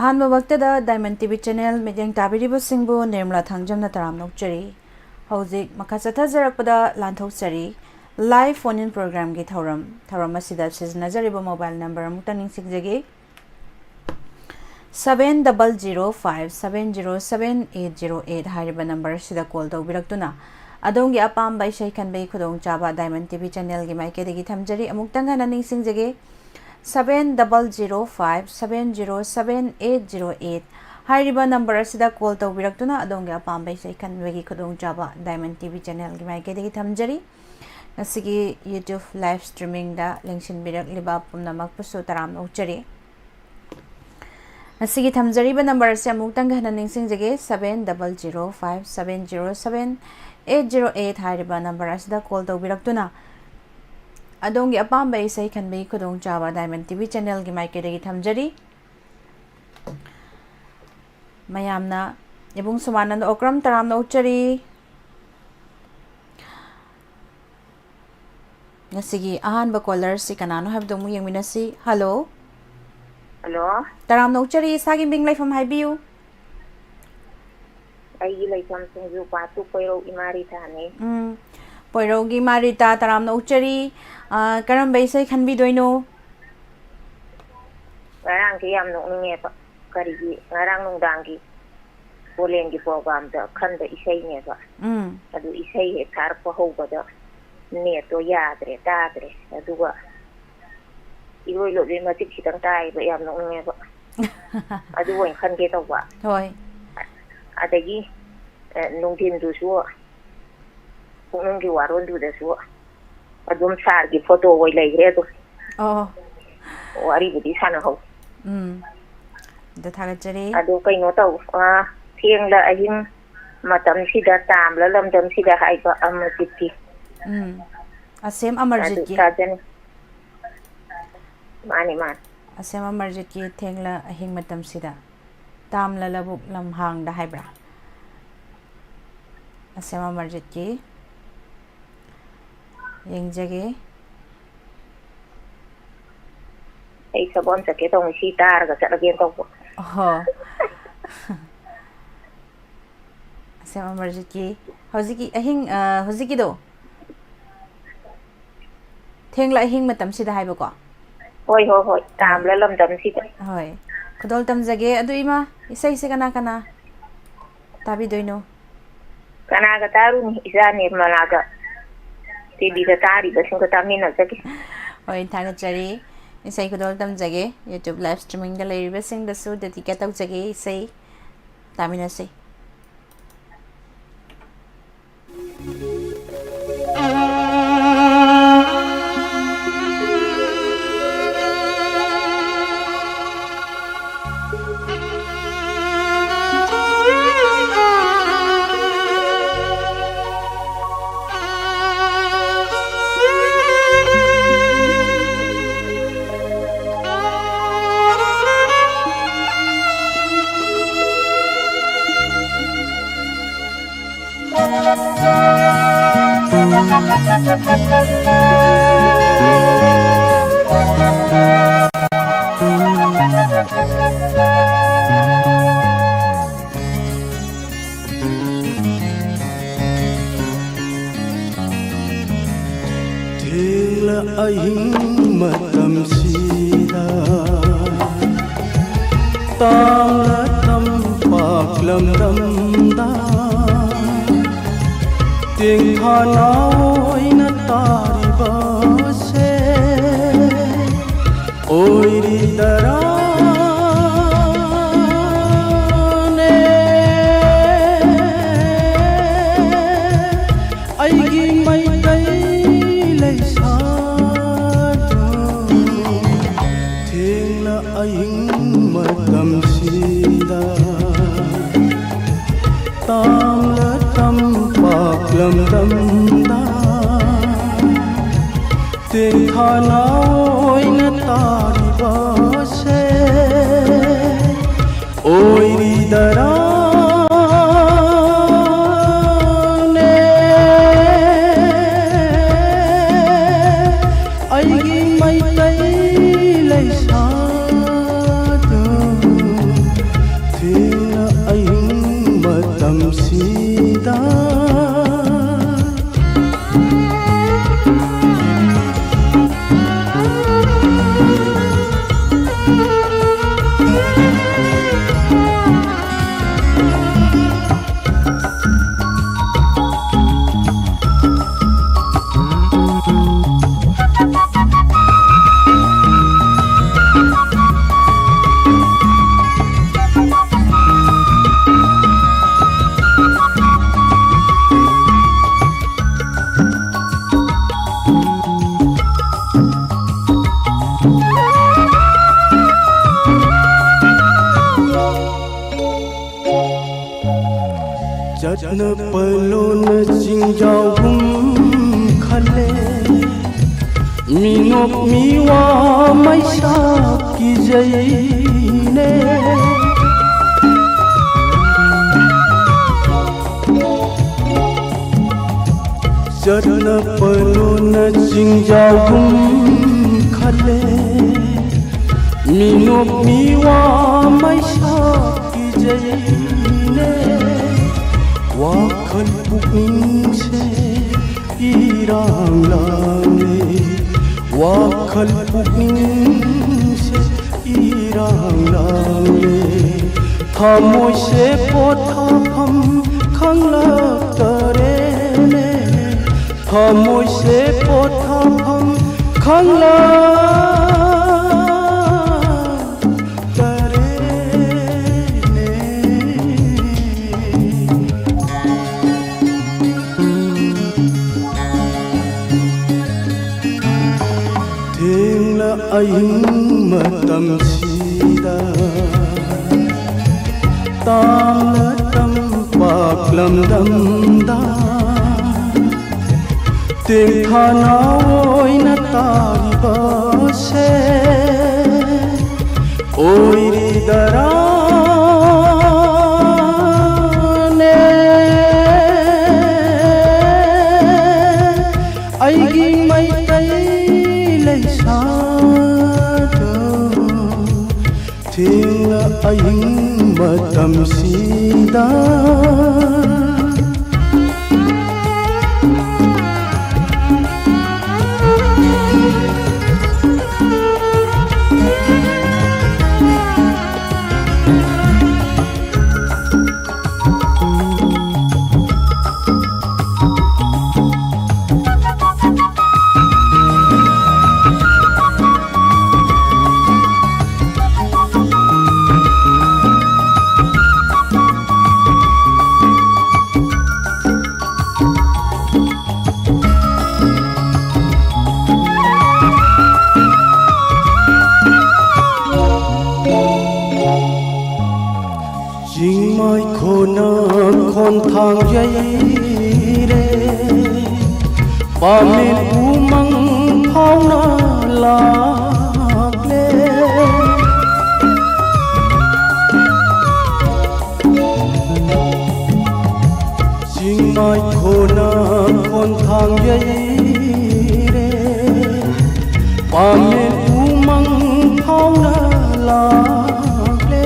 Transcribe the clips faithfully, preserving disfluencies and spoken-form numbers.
ꯑꯍꯥꯟꯕꯃꯛꯇꯗ Diamond T V channel ꯃꯤꯠꯌꯦꯡ ꯇꯥꯕꯤꯔꯤꯕꯁꯤꯡꯕꯨ ꯅꯤꯔꯃꯂꯥ ꯊꯥꯡꯖꯝꯅ ꯇꯔꯥꯝꯅ ꯑꯣꯛꯆꯔꯤ꯫ ꯍꯧꯖꯤꯛ ꯃꯈꯥ ꯆꯠꯊꯖꯔꯛꯄꯗ ꯂꯥꯟꯊꯣꯛꯆꯔꯤ꯫ Live phone-in program-ꯒꯤ ꯊꯧꯔꯝ꯫ ꯊꯧꯔꯝ ꯑꯁꯤꯗ ꯁꯤꯖꯤꯟꯅꯖꯔꯤꯕ mobile number ꯑꯃꯨꯛꯇ ꯅꯤꯡꯁꯤꯡꯖꯒꯦ꯫ Seven double zero five seven zero seven eight zero eight ꯍꯥꯏꯔꯤꯕ number ꯑꯁꯤꯗ call ꯇꯧꯕꯤꯔꯛꯇꯨꯅ ꯑꯗꯣꯝꯒꯤ ꯑꯄꯥꯝꯕ ꯏꯁꯩ ꯈꯟꯕꯒꯤ ꯈꯨꯗꯣꯡꯆꯥꯕ Diamond T V channel-ꯒꯤ ꯃꯥꯏꯀꯩꯗꯒꯤ ꯊꯝꯖꯔꯤ꯫ ꯑꯃꯨꯛꯇꯪ ꯍꯟꯅ ꯅꯤꯡꯁꯤꯡꯖꯒꯦ, seven double zero five seven zero seven eight zero eight ꯍꯥꯏꯔꯤꯕ number ꯑꯁꯤꯗ call ꯇꯧꯕꯤꯔꯛꯇꯨꯅ ꯑꯗꯣꯝꯒꯤ ꯑꯄꯥꯝꯕ ꯏꯁꯩ ꯈꯟꯕꯒꯤ ꯈꯨꯗꯣꯡꯆꯥꯕ Diamond T V channel-ꯒꯤ ꯃꯥꯏꯀꯩꯗꯒꯤ ꯊꯝꯖꯔꯤ꯫ ꯉꯁꯤꯒꯤ YouTube live streaming-ꯗ ꯂꯦꯡꯁꯤꯟꯕꯤꯔꯛꯂꯤꯕ ꯄꯨꯝꯅꯃꯛꯄꯨꯁꯨ ꯇꯔꯥꯝꯅ ꯑꯣꯛꯆꯔꯤ꯫ ꯉꯁꯤꯒꯤ ꯊꯝꯖꯔꯤꯕ number ꯑꯁꯤ ꯑꯃꯨꯛꯇꯪ ꯍꯟꯅ ꯅꯤꯡꯁꯤꯡꯖꯒꯦ, seven double zero five seven zero seven eight zero eight ꯍꯥꯏꯔꯤꯕ number ꯑꯁꯤꯗ call ꯇꯧꯕꯤꯔꯛꯇꯨꯅ ꯑꯗꯣꯝꯒꯤ ꯑꯄꯥꯝꯕ ꯏꯁꯩ ꯈꯟꯕꯒꯤ ꯈꯨꯗꯣꯡꯆꯥꯕ Diamond T V channel-ꯒꯤ ꯃꯥꯏꯀꯩꯗꯒꯤ ꯊꯝꯖꯔꯤ꯫ ꯃꯌꯥꯝꯅ ꯏꯕꯨꯡ ꯁꯨꯃꯥꯅꯟꯗ ꯑꯣꯀ꯭ꯔꯝ ꯇꯔꯥꯝꯅ ꯑꯣꯛꯆꯔꯤ꯫ ꯉꯁꯤꯒꯤ ꯑꯍꯥꯟꯕ caller-ꯁꯤ ꯀꯅꯥꯅꯣ ꯍꯥꯏꯕꯗꯨ ꯑꯃꯨꯛ ꯌꯦꯡꯃꯤꯟꯅꯁꯤ꯫ Hello꯫ Hello꯫ ꯇꯔꯥꯝꯅ ꯑꯣꯛꯆꯔꯤ, ꯏꯁꯥꯒꯤ ꯃꯤꯡ ꯂꯩꯐꯝ ꯍꯥꯏꯕꯤꯌꯨ꯫ ꯑꯩꯒꯤ ꯂꯩꯐꯝ ꯁꯤꯡꯖꯨ ꯄꯥꯠꯇꯨ ꯄꯣꯏꯔꯧ ꯏꯃꯥ ꯔꯤꯇꯥꯅꯤ꯫ ꯎꯝ, ꯄꯣꯏꯔꯧꯒꯤ ꯏꯃꯥ ꯔꯤꯇꯥ ꯇꯔꯥꯝꯅ ꯑꯣꯛꯆꯔꯤ꯫ ꯑ, ꯀꯔꯝꯕ ꯏꯁꯩ ꯈꯟꯕꯤꯗꯣꯏꯅꯣ? ꯉꯔꯥꯡꯁꯦ ꯌꯥꯝ ꯅꯣꯛꯅꯤꯡꯉꯦꯕ꯫ ꯀꯔꯤꯒꯤ, ꯉꯔꯥꯡ ꯅꯨꯡꯗꯥꯡꯒꯤ ꯄꯣꯂꯦꯟꯒꯤ program-ꯗ ꯈꯟꯕ ꯏꯁꯩꯅꯦꯕ꯫ ꯎꯝ꯫ ꯑꯗꯨ ꯏꯁꯩ ꯍꯦꯛ ꯊꯥꯔꯛꯄ ꯍꯧꯕꯗ net-ꯇꯣ ꯌꯥꯗ꯭ꯔꯦ, ꯇꯥꯗ꯭ꯔꯦ꯫ ꯑꯗꯨꯒ ꯏꯔꯣꯏ ꯂꯣꯏꯕꯤ ꯃꯇꯤꯛ ꯈꯤꯇꯪ ꯇꯥꯏꯌꯦꯕ, ꯌꯥꯝ ꯅꯣꯛꯅꯤꯡꯉꯦꯕ꯫ ꯑꯗꯨ ꯑꯣꯏꯅ ꯈꯟꯒꯦ ꯇꯧꯕ꯫ ꯍꯣꯏ꯫ ꯑꯗꯒꯤ, ꯑ, ꯅꯨꯡꯊꯤꯟꯗꯨꯁꯨ ꯄꯨꯛꯅꯤꯡꯒꯤ ꯋꯥꯔꯣꯜꯗꯨꯗꯁꯨ ꯑꯗꯨꯝ sir-ꯒꯤ photo ꯑꯣꯏ ꯂꯩꯈ꯭ꯔꯦ ꯑꯗꯨꯝ꯫ ꯑꯣ꯫ ꯋꯥꯔꯤꯕꯨꯗꯤ ꯁꯥꯟꯅꯍꯧ꯫ ꯎꯝ꯫ ꯑꯗ ꯊꯥꯒꯠꯆꯔꯤ꯫ ꯑꯗꯨ ꯀꯩꯅꯣ ꯇꯧ, ꯑ, ꯊꯦꯡꯂ ꯑꯍꯤꯡ ꯃꯇꯝꯁꯤꯗ ꯇꯥꯝꯂ ꯂꯝꯗꯝꯁꯤꯗ ꯍꯥꯏꯕ ꯑꯃꯔꯖꯤꯠꯀꯤ꯫ ꯎꯝ꯫ ꯑꯁꯦꯝ ꯑꯗꯨ ꯑꯃꯔꯖꯤꯠꯀꯤ꯫ ꯇꯥꯖꯅꯤ꯫ ꯃꯥꯅꯤ, ꯃꯥꯅꯤ꯫ ꯑꯁꯦꯝ ꯑꯃꯔꯖꯤꯠꯀꯤ ꯊꯦꯡꯂ ꯑꯍꯤꯡ ꯃꯇꯝꯁꯤꯗ꯫ ꯇꯥꯝꯂ ꯂꯧꯕꯨꯛ ꯂꯝꯍꯥꯡꯗ ꯍꯥꯏꯕ꯭ꯔꯥ? ꯑꯁꯦꯝ ꯑꯃꯔꯖꯤꯠꯀꯤ꯫ ꯌꯦꯡꯖꯒꯦ꯫ ꯑꯩ ꯊꯕꯛ ꯑꯃ ꯆꯠꯀꯦ ꯇꯧꯅꯤ, ꯁꯤ ꯇꯥꯔꯒ ꯆꯠꯂꯒꯦꯅ ꯇꯧꯕ꯫ ꯑꯍꯣ꯫ ꯑꯁꯦꯝ ꯑꯃꯔꯖꯤꯠꯀꯤ ꯍꯧꯖꯤꯛꯀꯤ ꯑꯍꯤꯡ, ꯑ, ꯍꯧꯖꯤꯛꯀꯤꯗꯣ ꯊꯦꯡꯂ ꯑꯍꯤꯡ ꯃꯇꯝꯁꯤꯗ ꯍꯥꯏꯕꯀꯣ꯫ ꯍꯣꯏ, ꯍꯣꯏ, ꯍꯣꯏ, ꯇꯥꯝꯂ ꯂꯝꯗꯝꯁꯤꯗ꯫ ꯍꯣꯏ꯫ ꯈꯨꯗꯣꯜ ꯇꯝꯖꯒꯦ꯫ ꯑꯗꯨ ꯏꯃꯥ, ꯏꯁꯩꯁꯦ ꯀꯅꯥ ꯀꯅꯥ ꯇꯥꯕꯤꯗꯣꯏꯅꯣ? ꯀꯅꯥꯒ ꯇꯥꯔꯨꯅꯤ? ꯏꯆꯥ ꯅꯤꯔꯃꯂꯥꯒ ꯇꯤꯚꯤꯗ ꯇꯥꯔꯤꯕꯁꯤꯡꯒ ꯇꯥꯃꯤꯟꯅꯖꯒꯦ꯫ ꯍꯣꯏ, ꯊꯥꯒꯠꯆꯔꯤ꯫ ꯏꯁꯩ ꯈꯨꯗꯣꯜ ꯇꯝꯖꯒꯦ꯫ YouTube live streamingꯗ ꯂꯩꯔꯤꯕꯁꯤꯡꯗꯁꯨ dedicate ꯇꯧꯖꯒꯦ ꯏꯁꯩ꯫ ꯇꯥꯃꯤꯟꯅꯁꯤ꯫ ꯊꯦꯡꯂ ꯑꯍꯤꯡ ꯃꯇꯝꯁꯤꯗ ꯇꯥꯡꯂ ꯇꯝꯄꯥꯛ ꯂꯝꯗꯝꯗ ꯇꯦꯡꯊꯥꯅ ꯑꯣꯏꯅ ꯇꯥꯔꯤꯕꯁꯦ ꯑꯣꯏꯔꯤꯗꯔꯥꯅꯦ? ꯑꯩꯒꯤ ꯃꯩꯇꯩ ꯂꯩꯁꯥꯗꯣ ꯊꯦꯡꯂ ꯑꯍꯤꯡ ꯃꯇꯝꯁꯤꯗ ꯇꯥꯝꯂ ꯇꯝꯄꯥꯛ ꯂꯝꯗꯝꯗ ꯇꯦꯡꯊꯥꯅ ꯑꯣꯏꯅ ꯇꯥꯔꯤꯕꯁꯦ ꯑꯣꯏꯔꯤꯗꯔꯥꯅꯦ? ꯑꯩꯒꯤ ꯃꯩꯇꯩ ꯂꯩꯁꯥꯗꯣ ꯄꯂꯣꯅ ꯆꯤꯡꯖꯥꯎꯒꯨꯝ ꯈꯜꯂꯦ, ꯃꯤꯅꯣꯛ ꯃꯤꯋꯥ ꯃꯩꯁꯥ ꯀꯤꯖꯩꯅꯦ꯫ ꯆꯠꯅ ꯄꯂꯣꯅ ꯆꯤꯡꯖꯥꯎꯒꯨꯝ ꯈꯜꯂꯦ, ꯃꯤꯅꯣꯛ ꯃꯤꯋꯥ ꯃꯩꯁꯥ ꯀꯤꯖꯩꯅꯦ꯫ ꯋꯥꯈꯜ ꯄꯨꯛꯅꯤꯡꯁꯦ ꯏꯔꯥꯡ ꯂꯥꯡꯂꯦ, ꯋꯥꯈꯜ ꯄꯨꯛꯅꯤꯡꯁꯦ ꯏꯔꯥꯡ ꯂꯥꯡꯂꯦ꯫ ꯊꯃꯣꯏꯁꯦ ꯄꯣꯊꯥꯐꯝ ꯈꯪꯂꯛꯇꯔꯦꯅꯦ, ꯊꯃꯣꯏꯁꯦ ꯄꯣꯊꯥꯐꯝ ꯈꯪꯂꯛꯇꯔꯦꯅꯦ꯫ ꯊꯦꯡꯂ ꯑꯍꯤꯡ ꯃꯇꯝꯁꯤꯗ, ꯇꯥꯡꯂ ꯇꯝꯄꯥꯛ ꯂꯝꯗꯝꯗ, ꯇꯦꯡꯊꯥꯅ ꯑꯣꯏꯅ ꯇꯥꯔꯤꯕꯁꯦ ꯑꯣꯏꯔꯤꯗꯔꯥꯅꯦ? ꯑꯩꯒꯤ ꯃꯩꯇꯩ ꯂꯩꯁꯥꯗꯣ, ꯊꯦꯡꯅ ꯑꯍꯤꯡ ꯃꯇꯝꯁꯤꯗ꯫ ꯈꯣꯡꯊꯥꯡ ꯌꯩꯔꯦ, ꯄꯥꯃꯦꯟ ꯎꯃꯪ ꯐꯥꯎꯅ ꯂꯥꯛꯂꯦ꯫ ꯆꯤꯡꯃꯥꯏ ꯈꯣꯅ ꯈꯣꯟꯊꯥꯡ ꯌꯩꯔꯦ, ꯄꯥꯃꯦꯟ ꯎꯃꯪ ꯐꯥꯎꯅ ꯂꯥꯛꯂꯦ꯫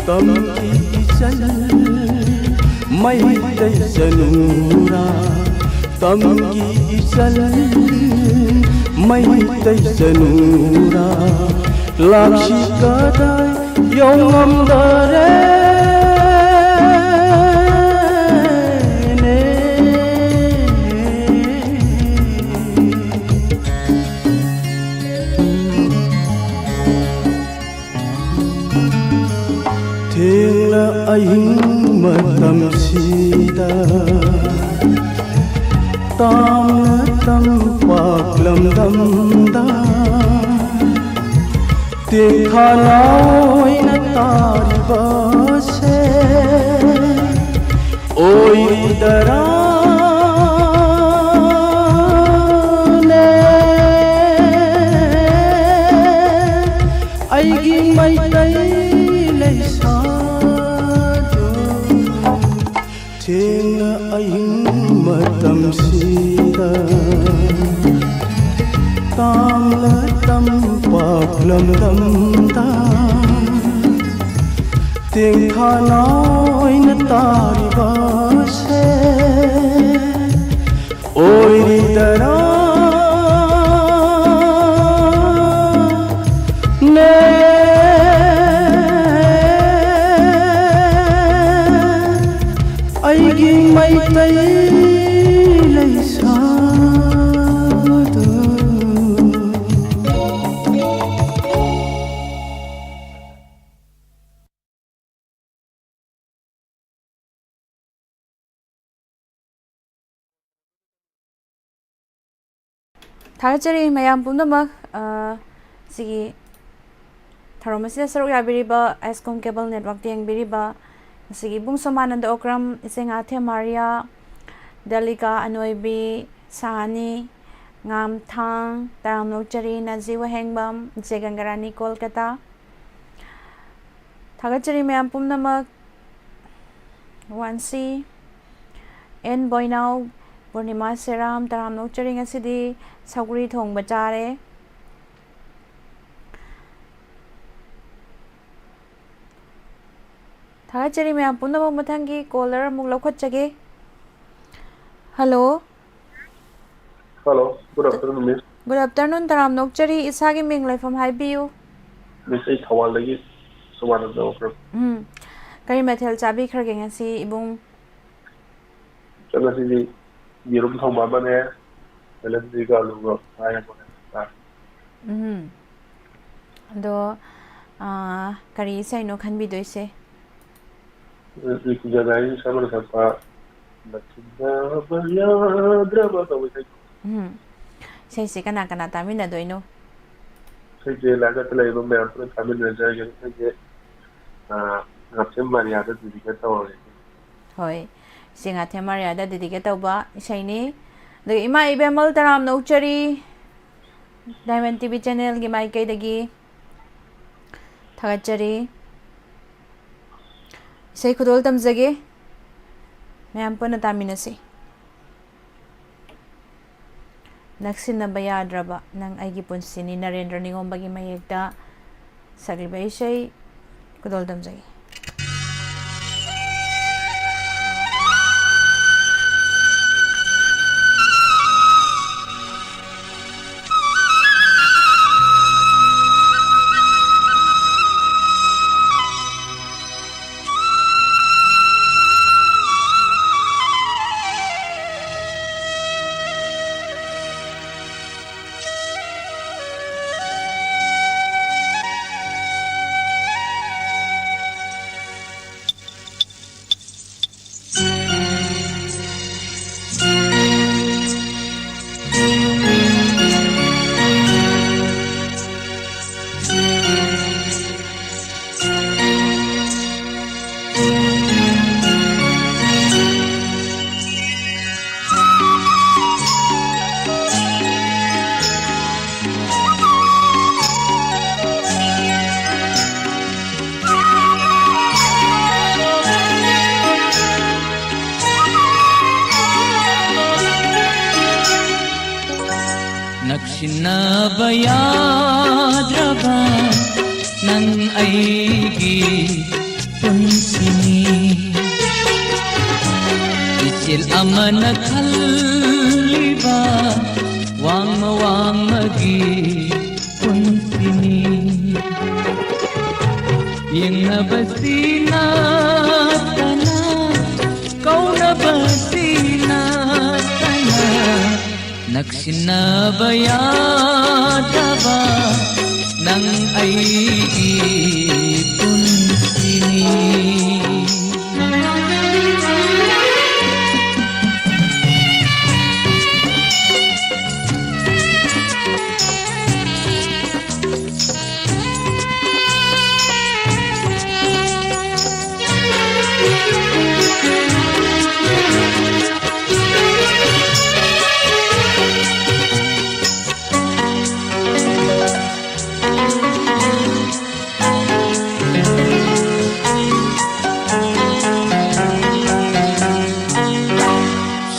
ꯇꯝꯒꯤ ꯏꯆꯜ ꯃꯩꯇꯩ ꯆꯅꯨꯔꯥ, ꯇꯝꯒꯤ ꯏꯆꯜ ꯃꯩꯇꯩ ꯆꯅꯨꯔꯥ, ꯂꯥꯛꯁꯤ ꯀꯗꯥꯏ ꯌꯧꯉꯝꯗꯔꯦꯅꯦ꯫ ꯊꯦꯡꯂ ꯑꯍꯤꯡ ꯃꯇꯝꯁꯤꯗ, ꯇꯥꯝꯅ ꯇꯝꯄꯥꯛ ꯂꯝꯗꯝꯗ ꯇꯦꯡꯊꯥꯅ ꯑꯣꯏꯅ ꯇꯥꯔꯤꯕꯁꯦ ꯑꯣꯏꯔꯤꯗꯔꯥꯅꯦ? ꯑꯩꯒꯤ ꯃꯩꯇꯩ ꯂꯩꯁꯥꯗꯣ ꯊꯦꯡꯅ ꯑꯍꯤꯡ ꯃꯇꯝꯁꯤꯗ ꯇꯥꯝꯂ ꯇꯝꯄꯥꯛ ꯂꯝꯗꯝꯗ ꯇꯦꯡꯊꯥꯅ ꯑꯣꯏꯅ ꯇꯥꯔꯤꯕꯁꯦ ꯑꯣꯏꯔꯤꯗꯔꯥ? ꯅꯦ ꯑꯩꯒꯤ ꯃꯩꯇꯩ ꯂꯩꯁꯥꯗꯣ꯫ ꯊꯥꯒꯠꯆꯔꯤ ꯃꯌꯥꯝ ꯄꯨꯝꯅꯃꯛ꯫ ꯑ, ꯁꯤꯒꯤ ꯊꯧꯔꯝ ꯑꯁꯤꯗ ꯁꯔꯨꯛ ꯌꯥꯕꯤꯔꯤꯕ ꯑꯥꯏꯁꯀꯣꯝ ꯀꯦꯕꯜ ꯅꯦꯠꯋꯥꯔꯛꯇ ꯌꯦꯡꯕꯤꯔꯤꯕ ꯁꯤꯒꯤ ꯏꯕꯨꯡ ꯁꯣꯃꯥꯅꯟꯗ ꯑꯣꯀ꯭ꯔꯝ, ꯏꯆꯦ ꯉꯥꯊꯦꯝ ꯃꯥꯔꯤꯌꯥ, ꯗꯂꯤꯀꯥ ꯑꯅꯣꯏꯕꯤ, ꯁꯥꯍꯅꯤ, ꯉꯥꯝꯊꯥꯡ, ꯇꯔꯥꯝꯅꯣꯛꯆꯔꯤ, ꯅꯥꯖꯤ ꯋꯥꯍꯦꯡꯕꯝ, ꯏꯆꯦ ꯒꯪꯒꯥꯔꯥꯅꯤ, ꯀꯣꯜꯀꯇꯥ꯫ ꯊꯥꯒꯠꯆꯔꯤ ꯃꯌꯥꯝ ꯄꯨꯝꯅꯃꯛ꯫ ꯋꯥꯟꯁꯤ, ꯑꯦꯟ ꯕꯣꯏꯅꯥꯎ, ꯄꯨꯔꯅꯤꯃꯥ ꯁꯦꯔꯥꯝ, ꯇꯔꯥꯝꯅꯣꯛꯆꯔꯤ, ꯉꯁꯤꯗꯤ ꯁꯧꯒ꯭ꯔꯤ ꯊꯣꯡꯕ ꯆꯥꯔꯦ꯫ ꯊꯥꯒꯠꯆꯔꯤ ꯃꯌꯥꯝ ꯄꯨꯝꯅꯃꯛ꯫ ꯃꯊꯪꯒꯤ ꯀꯣꯂꯔ ꯑꯃꯨꯛ ꯂꯧꯈꯠꯆꯒꯦ꯫ Hello. Hello, good afternoon, miss. Good afternoon, ꯇꯔꯥꯝꯅꯣꯛꯆꯔꯤ꯫ ꯏꯁꯥꯒꯤ ꯃꯤꯡ ꯂꯩꯐꯝ ꯍꯥꯏꯕꯤꯌꯨ꯫ Miss, ꯑꯩ ꯊꯧꯕꯥꯜꯗꯒꯤ ꯁꯣꯃꯥꯅꯟꯗ ꯑꯣꯀ꯭ꯔꯝ꯫ ꯎꯝ꯫ ꯀꯔꯤ ꯃꯊꯦꯜ ꯆꯥꯕꯤꯈ꯭ꯔꯒꯦ ꯉꯁꯤ ꯏꯕꯨꯡ? ꯉꯁꯤꯗꯤ ꯌꯦꯔꯨꯝ ꯊꯣꯡꯕ ꯑꯃꯅꯦ, ꯕꯦꯂꯦꯟꯗ꯭ꯔꯤꯒ ꯑꯂꯨꯒ fry ꯑꯃꯒ ꯆꯥꯔꯦ꯫ ꯎꯝ꯫ ꯑꯗꯣ, ꯑꯥ, ꯀꯔꯤ ꯏꯁꯩꯅꯣ ꯈꯟꯕꯤꯗꯣꯏꯁꯦ? ꯔꯤꯀꯨ ꯖꯒꯥꯏꯒꯤ ꯁꯔꯃꯟ ꯁꯛꯄ ꯅꯛꯁꯤꯟꯅꯕ ꯌꯥꯗ꯭ꯔꯕ ꯇꯧꯕ ꯏꯁꯩꯗꯣ꯫ ꯎꯝ꯫ ꯏꯁꯩꯁꯦ ꯀꯅꯥ ꯀꯅꯥ ꯇꯥꯃꯤꯟꯅꯗꯣꯏꯅꯣ? ꯏꯁꯩꯁꯦ ꯂꯥꯏꯕꯛꯇ ꯂꯩꯕ ꯃꯌꯥꯝ ꯄꯨꯟꯅ ꯇꯥꯃꯤꯟꯅꯖꯔꯒꯦ꯫ ꯏꯁꯩꯁꯦ, ꯑꯥ, ꯉꯥꯛꯆꯦꯝ ꯃꯥꯔꯤꯌꯥꯗ dedicate ꯇꯧꯔꯒꯦ꯫ ꯍꯣꯏ, ꯏꯆꯦ ꯉꯥꯊꯦꯝ ꯃꯥꯔꯤꯌꯥꯗ dedicate ꯇꯧꯕ ꯏꯁꯩꯅꯤ꯫ ꯑꯗꯨꯒ ꯏꯃꯥ ꯏꯕꯦꯝꯃꯜ ꯇꯔꯥꯝꯅ ꯑꯣꯛꯆꯔꯤ, Diamond T V channelꯒꯤ ꯃꯥꯏꯀꯩꯗꯒꯤ ꯊꯥꯒꯠꯆꯔꯤ꯫ ꯏꯁꯩ ꯈꯨꯗꯣꯜ ꯇꯝꯖꯒꯦ, ꯃꯌꯥꯝ ꯄꯨꯟꯅ ꯇꯥꯃꯤꯟꯅꯁꯤ꯫ ꯅꯛꯁꯤꯟꯅꯕ ꯌꯥꯗ꯭ꯔꯕ ꯅꯪ ꯑꯩꯒꯤ ꯄꯨꯟꯁꯤꯅꯤ, ꯅꯔꯦꯟꯗ꯭ꯔ ꯅꯤꯉꯣꯝꯕꯒꯤ ꯃꯌꯦꯛꯇ ꯁꯛꯂꯤꯕ ꯏꯁꯩ ꯈꯨꯗꯣꯜ ꯇꯝꯖꯒꯦ꯫ ꯅꯕ ꯌꯥꯗ꯭ꯔꯕ ꯅꯪ ꯑꯩꯒꯤ ꯄꯨꯟꯁꯤꯅꯤ꯫ ꯏꯆꯦꯜ ꯑꯃꯅ ꯈꯜꯂꯤꯕ ꯋꯥꯡꯃ ꯋꯥꯡꯃꯒꯤ ꯄꯨꯟꯁꯤꯅꯤ꯫ ꯌꯦꯡꯅꯕꯁꯤ ꯅꯠꯇꯅ, ꯀꯧꯅꯕꯁꯤ ꯅꯠꯇꯅ, ꯅꯛꯁꯤꯟꯅꯕ ꯌꯥꯗꯕ ꯅꯪ ꯑꯩꯒꯤ ꯄꯨꯟꯁꯤꯅꯤ꯫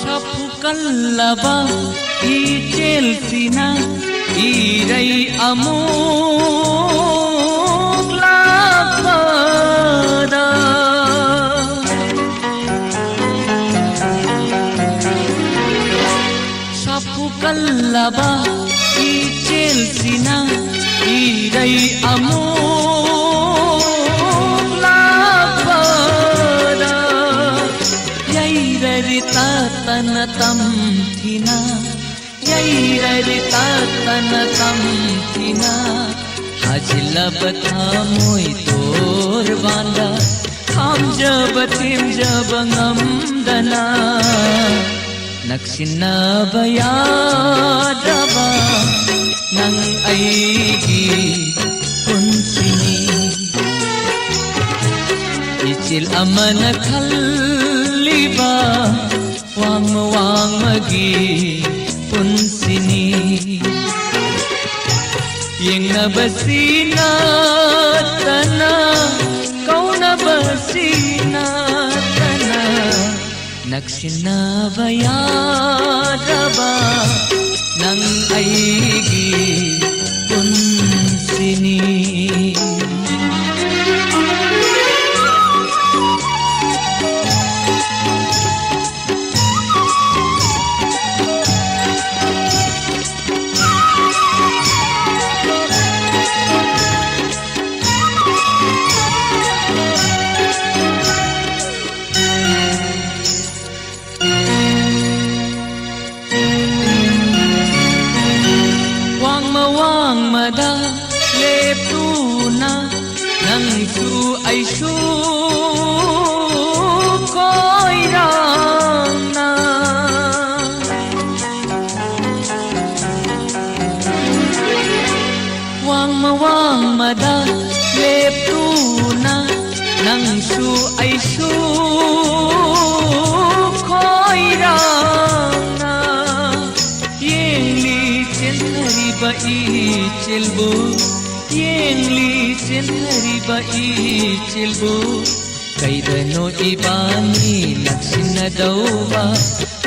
ꯁꯥꯐꯨ ꯀꯜꯂꯕ ꯏꯆꯦꯜꯁꯤꯅ ꯏꯔꯩ ꯑꯃꯨꯛ ꯂꯥꯛꯄꯗ, ꯁꯥꯐꯨ ꯀꯜꯂꯕ ꯏꯆꯦꯜꯁꯤꯅ ꯏꯔꯩ ꯑꯃꯨꯛ ꯂꯥꯛꯄꯗ, ꯌꯩꯔꯔꯤ ꯇꯠꯇꯅ ꯇꯝꯊꯤꯅ, ꯌꯩꯔꯔꯤ ꯇꯠꯇꯅ ꯇꯝꯊꯤꯅ, ꯍꯥꯖꯤꯜꯂꯕ ꯊꯃꯣꯏ ꯇꯣꯔꯕꯥꯟꯗ, ꯈꯥꯝꯖꯕ ꯊꯦꯝꯖꯕ ꯉꯝꯗꯅ, ꯅꯛꯁꯤꯟꯅꯕ ꯌꯥꯗ꯭ꯔꯕ ꯅꯪ ꯑꯩꯒꯤ ꯄꯨꯟꯁꯤꯅꯤ꯫ ꯏꯆꯤꯜ ꯑꯃꯅ ꯈꯜꯂꯤꯕ ꯋꯥꯡꯃ ꯋꯥꯡꯃꯒꯤ ꯄꯨꯟꯁꯤꯅꯤ꯫ ꯌꯦꯡꯅꯕꯁꯤ ꯅꯠꯇꯅ, ꯀꯧꯅꯕꯁꯤ ꯅꯠꯇꯅ, ꯅꯛꯁꯤꯟꯅꯕ ꯌꯥꯗ꯭ꯔꯕ ꯅꯪ ꯑꯩꯒꯤ ꯄꯨꯟꯁꯤꯅꯤ꯫ ꯋꯥꯡꯃ ꯋꯥꯡꯃꯗ ꯂꯦꯞꯇꯨꯅ ꯅꯪꯁꯨ ꯑꯩꯁꯨ ꯈꯣꯏꯔꯥꯡꯅ ꯋꯥꯡꯃ ꯋꯥꯡꯃꯗ ꯂꯦꯞꯇꯨꯅ ꯅꯪꯁꯨ ꯑꯩꯁꯨ ꯈꯣꯏꯔꯥꯡꯅ ꯌꯦꯡꯂꯤ ꯆꯦꯟꯊꯔꯤꯕ ꯏꯆꯦꯜꯕꯨ, ꯌꯦꯡꯂꯤ ꯆꯦꯟꯊꯔꯤꯕ ꯏꯆꯦꯜꯕꯨ꯫ ꯀꯩꯗꯅꯣ ꯏꯕꯥꯅꯤ ꯅꯛꯁꯤꯟꯅꯗꯧꯕ,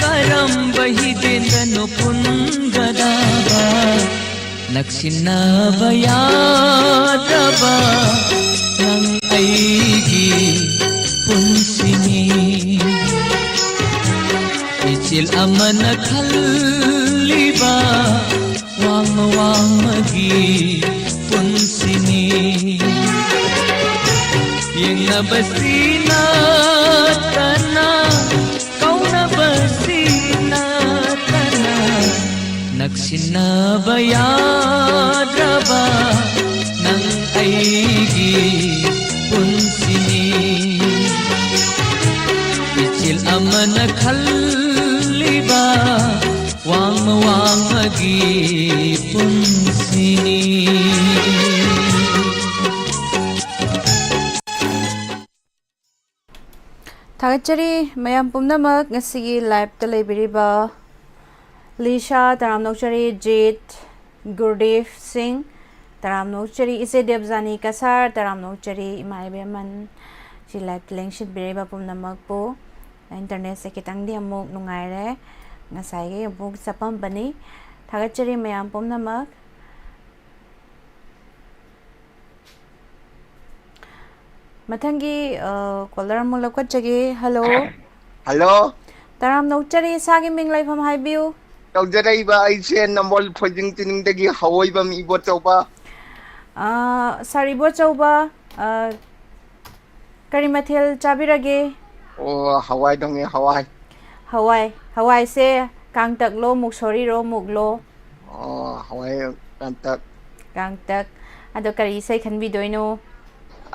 ꯀꯔꯝꯕ ꯍꯤꯗꯦꯟꯗꯅꯣ ꯄꯨꯟꯒꯗꯕ? ꯅꯛꯁꯤꯟꯅꯕ ꯌꯥꯗ꯭ꯔꯕ ꯅꯪ ꯑꯩꯒꯤ ꯄꯨꯟꯁꯤꯅꯤ꯫ ꯏꯆꯦꯜ ꯑꯃꯅ ꯈꯜꯂꯤꯕ ꯋꯥꯡꯃ ꯋꯥꯡꯃꯒꯤ ꯄꯨꯟꯁꯤꯅꯤ꯫ ꯌꯦꯡꯅꯕꯁꯤ ꯅꯠꯇꯅ, ꯀꯧꯅꯕꯁꯤ ꯅꯠꯇꯅ, ꯅꯛꯁꯤꯟꯅꯕ ꯌꯥꯗ꯭ꯔꯕ ꯅꯪ ꯑꯩꯒꯤ ꯄꯨꯟꯁꯤꯅꯤ꯫ ꯏꯆꯦꯜ ꯑꯃꯅ ꯈꯜꯂꯤꯕ ꯋꯥꯡꯃ ꯋꯥꯡꯃꯒꯤ ꯄꯨꯟꯁꯤꯅꯤ꯫ ꯊꯥꯒꯠꯆꯔꯤ ꯃꯌꯥꯝ ꯄꯨꯝꯅꯃꯛ, ꯉꯁꯤꯒꯤ live ꯇ ꯂꯩꯕꯤꯔꯤꯕ ꯂꯤꯁꯥ, ꯇꯔꯥꯝꯅ ꯑꯣꯛꯆꯔꯤ꯫ ꯖꯤꯠ, ꯒꯨꯔꯗꯦꯕ ꯁꯤꯡ, ꯇꯔꯥꯝꯅ ꯑꯣꯛꯆꯔꯤ꯫ ꯏꯆꯦ ꯗꯦꯕꯖꯥꯅꯤ ꯀꯁꯥꯔ, ꯇꯔꯥꯝꯅ ꯑꯣꯛꯆꯔꯤ꯫ ꯏꯃꯥ ꯏꯕꯦꯝꯃꯟ, ꯁꯤ live ꯇ ꯂꯦꯡꯁꯤꯟꯕꯤꯔꯤꯕ ꯄꯨꯝꯅꯃꯛꯄꯨ꯫ ꯏꯟꯇꯔꯅꯦꯠꯁꯦ ꯈꯤꯇꯪꯗꯤ ꯑꯃꯨꯛ ꯅꯨꯡꯉꯥꯏꯔꯦ꯫ ꯉꯁꯥꯏꯒꯤ ꯑꯃꯨꯛ ꯆꯞꯄꯝꯕꯅꯤ꯫ ꯊꯥꯒꯠꯆꯔꯤ ꯃꯌꯥꯝ ꯄꯨꯝꯅꯃꯛ꯫ ꯃꯊꯪꯒꯤ, ꯑ, ꯀꯣꯂꯔ ꯑꯃꯨꯛ ꯂꯧꯈꯠꯆꯒꯦ꯫ ꯍꯜꯂꯣ꯫ ꯍꯜꯂꯣ꯫ ꯇꯔꯥꯝꯅ ꯑꯣꯛꯆꯔꯤ, ꯏꯁꯥꯒꯤ ꯃꯤꯡ ꯂꯩꯐꯝ ꯍꯥꯏꯕꯤꯌꯨ꯫ ꯇꯧꯖꯔꯛꯏꯕ ꯑꯩꯁꯦ ꯅꯝꯕꯣꯜ ꯐꯣꯏꯖꯤꯡ ꯆꯤꯅꯤꯡꯗꯒꯤ ꯍꯋꯥꯏꯕꯝ ꯏꯕꯣꯆꯧꯕ꯫ ꯑ, ꯁꯥꯔ ꯏꯕꯣꯆꯧꯕ, ꯑ, ꯀꯔꯤ ꯃꯊꯦꯜ ꯆꯥꯕꯤꯔꯒꯦ? ꯑꯣ, ꯍꯋꯥꯏ ꯊꯣꯡꯉꯦ, ꯍꯋꯥꯏ꯫ ꯍꯋꯥꯏ꯫ ꯍꯋꯥꯏꯁꯦ ꯀꯥꯡꯇꯛꯂꯣ, ꯃꯨꯛꯁꯣꯔꯤꯔꯣ, ꯃꯨꯛꯂꯣ? ꯑꯣ, ꯍꯋꯥꯏ ꯀꯥꯡꯇꯛ꯫ ꯀꯥꯡꯇꯛ꯫ ꯑꯗꯣ ꯀꯔꯤ ꯏꯁꯩ ꯈꯟꯕꯤꯗꯣꯏꯅꯣ?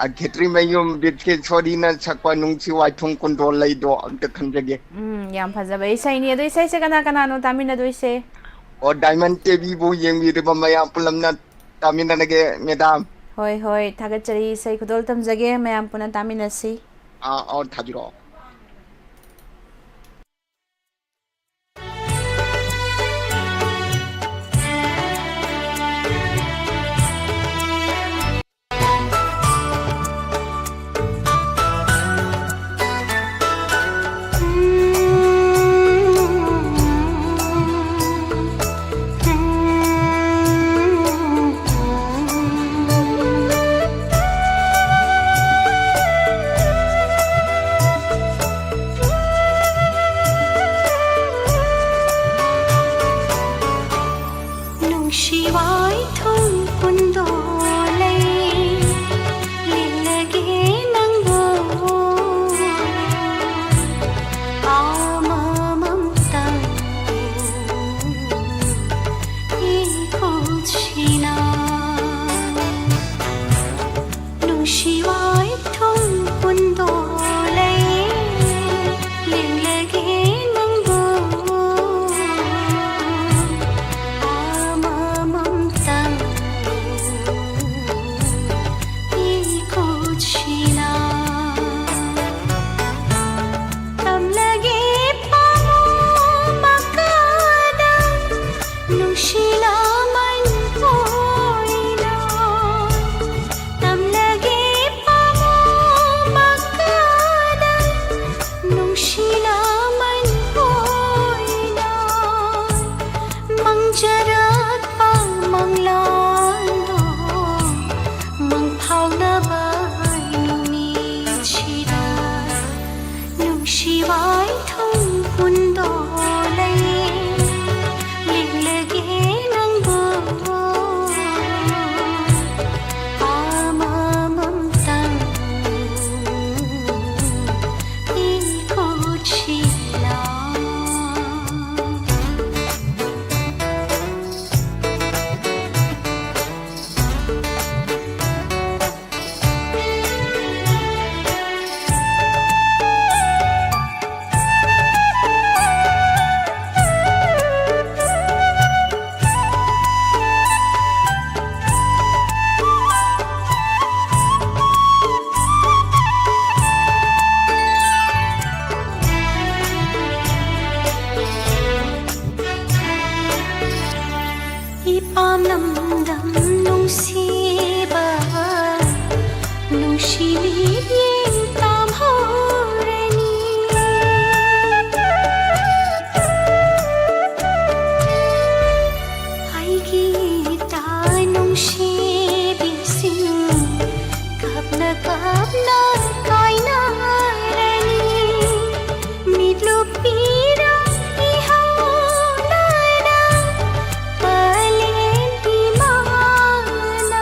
ꯑ, ꯈꯦꯇ꯭ꯔꯤꯃꯌꯨꯝ ꯕꯤꯁꯀꯦꯁꯣꯔꯤꯅ ꯁꯛꯄ ꯅꯨꯡꯁꯤ ꯋꯥꯏꯊꯨꯡ ꯀꯨꯟꯗꯣ ꯂꯩꯗꯣ ꯑꯝꯇ ꯈꯟꯖꯒꯦ꯫ ꯎꯝ, ꯌꯥꯝ ꯐꯖꯕ ꯏꯁꯩꯅꯤ꯫ ꯑꯗꯣ ꯏꯁꯩꯁꯦ ꯀꯅꯥ ꯀꯅꯥꯅꯣ ꯇꯥꯃꯤꯟꯅꯗꯣꯏꯁꯦ? ꯑꯣ, ꯗꯥꯏꯃꯟ ꯇꯤꯚꯤꯕꯨ ꯌꯦꯡꯕꯤꯔꯤꯕ ꯃꯌꯥꯝ ꯄꯨꯂꯞꯅ ꯇꯥꯃꯤꯟꯅꯔꯒꯦ, ꯃꯦꯗꯥꯝ꯫ ꯍꯣꯏ, ꯍꯣꯏ, ꯊꯥꯒꯠꯆꯔꯤ꯫ ꯏꯁꯩ ꯈꯨꯗꯣꯜ ꯇꯝꯖꯒꯦ, ꯃꯌꯥꯝ ꯄꯨꯟꯅ ꯇꯥꯃꯤꯟꯅꯁꯤ꯫ ꯑꯥ, ꯑꯥꯎ, ꯊꯥꯕꯤꯔꯛꯑꯣ꯫ ꯅꯨꯡꯁꯤ ꯋꯥꯏꯊꯨꯡ ꯀꯨꯟꯗꯣ ꯂꯩ, ꯂꯦꯡꯂꯒꯦ ꯅꯪꯕꯨ ꯑꯃꯃꯝꯇꯪ ꯏꯈꯨꯠꯁꯤꯅ꯫ ꯅꯨꯡꯁꯤ ꯋꯥꯏꯊꯨꯡ ꯀꯨꯟꯗꯣ ꯂꯩ, ꯂꯦꯡꯂꯒꯦ ꯅꯪꯕꯨ ꯑꯃꯃꯝꯇꯪ ꯏꯈꯨꯠꯁꯤꯅ꯫ ꯇꯝꯂꯒꯦ ꯄꯥꯃꯨ ꯃꯀꯥꯗ ꯅꯨꯡꯁꯤꯅ ꯃꯩꯐꯨ ꯏꯄꯥꯝ ꯂꯝꯗꯝ ꯅꯨꯡꯁꯤꯕ, ꯅꯨꯡꯁꯤ ꯃꯤꯠꯌꯦꯡ ꯇꯥꯝꯍꯧꯔꯅꯤ꯫ ꯑꯩꯒꯤ ꯏꯇꯥ ꯅꯨꯡꯁꯤꯕꯤꯁꯤꯡ, ꯀꯞꯅ ꯀꯞꯅ ꯀꯥꯏꯅꯔꯅꯤ꯫ ꯃꯤꯠꯂꯨ ꯄꯤꯔꯥ ꯏꯍꯧꯅꯅ ꯄꯂꯦꯝ ꯏꯃꯥꯅ꯫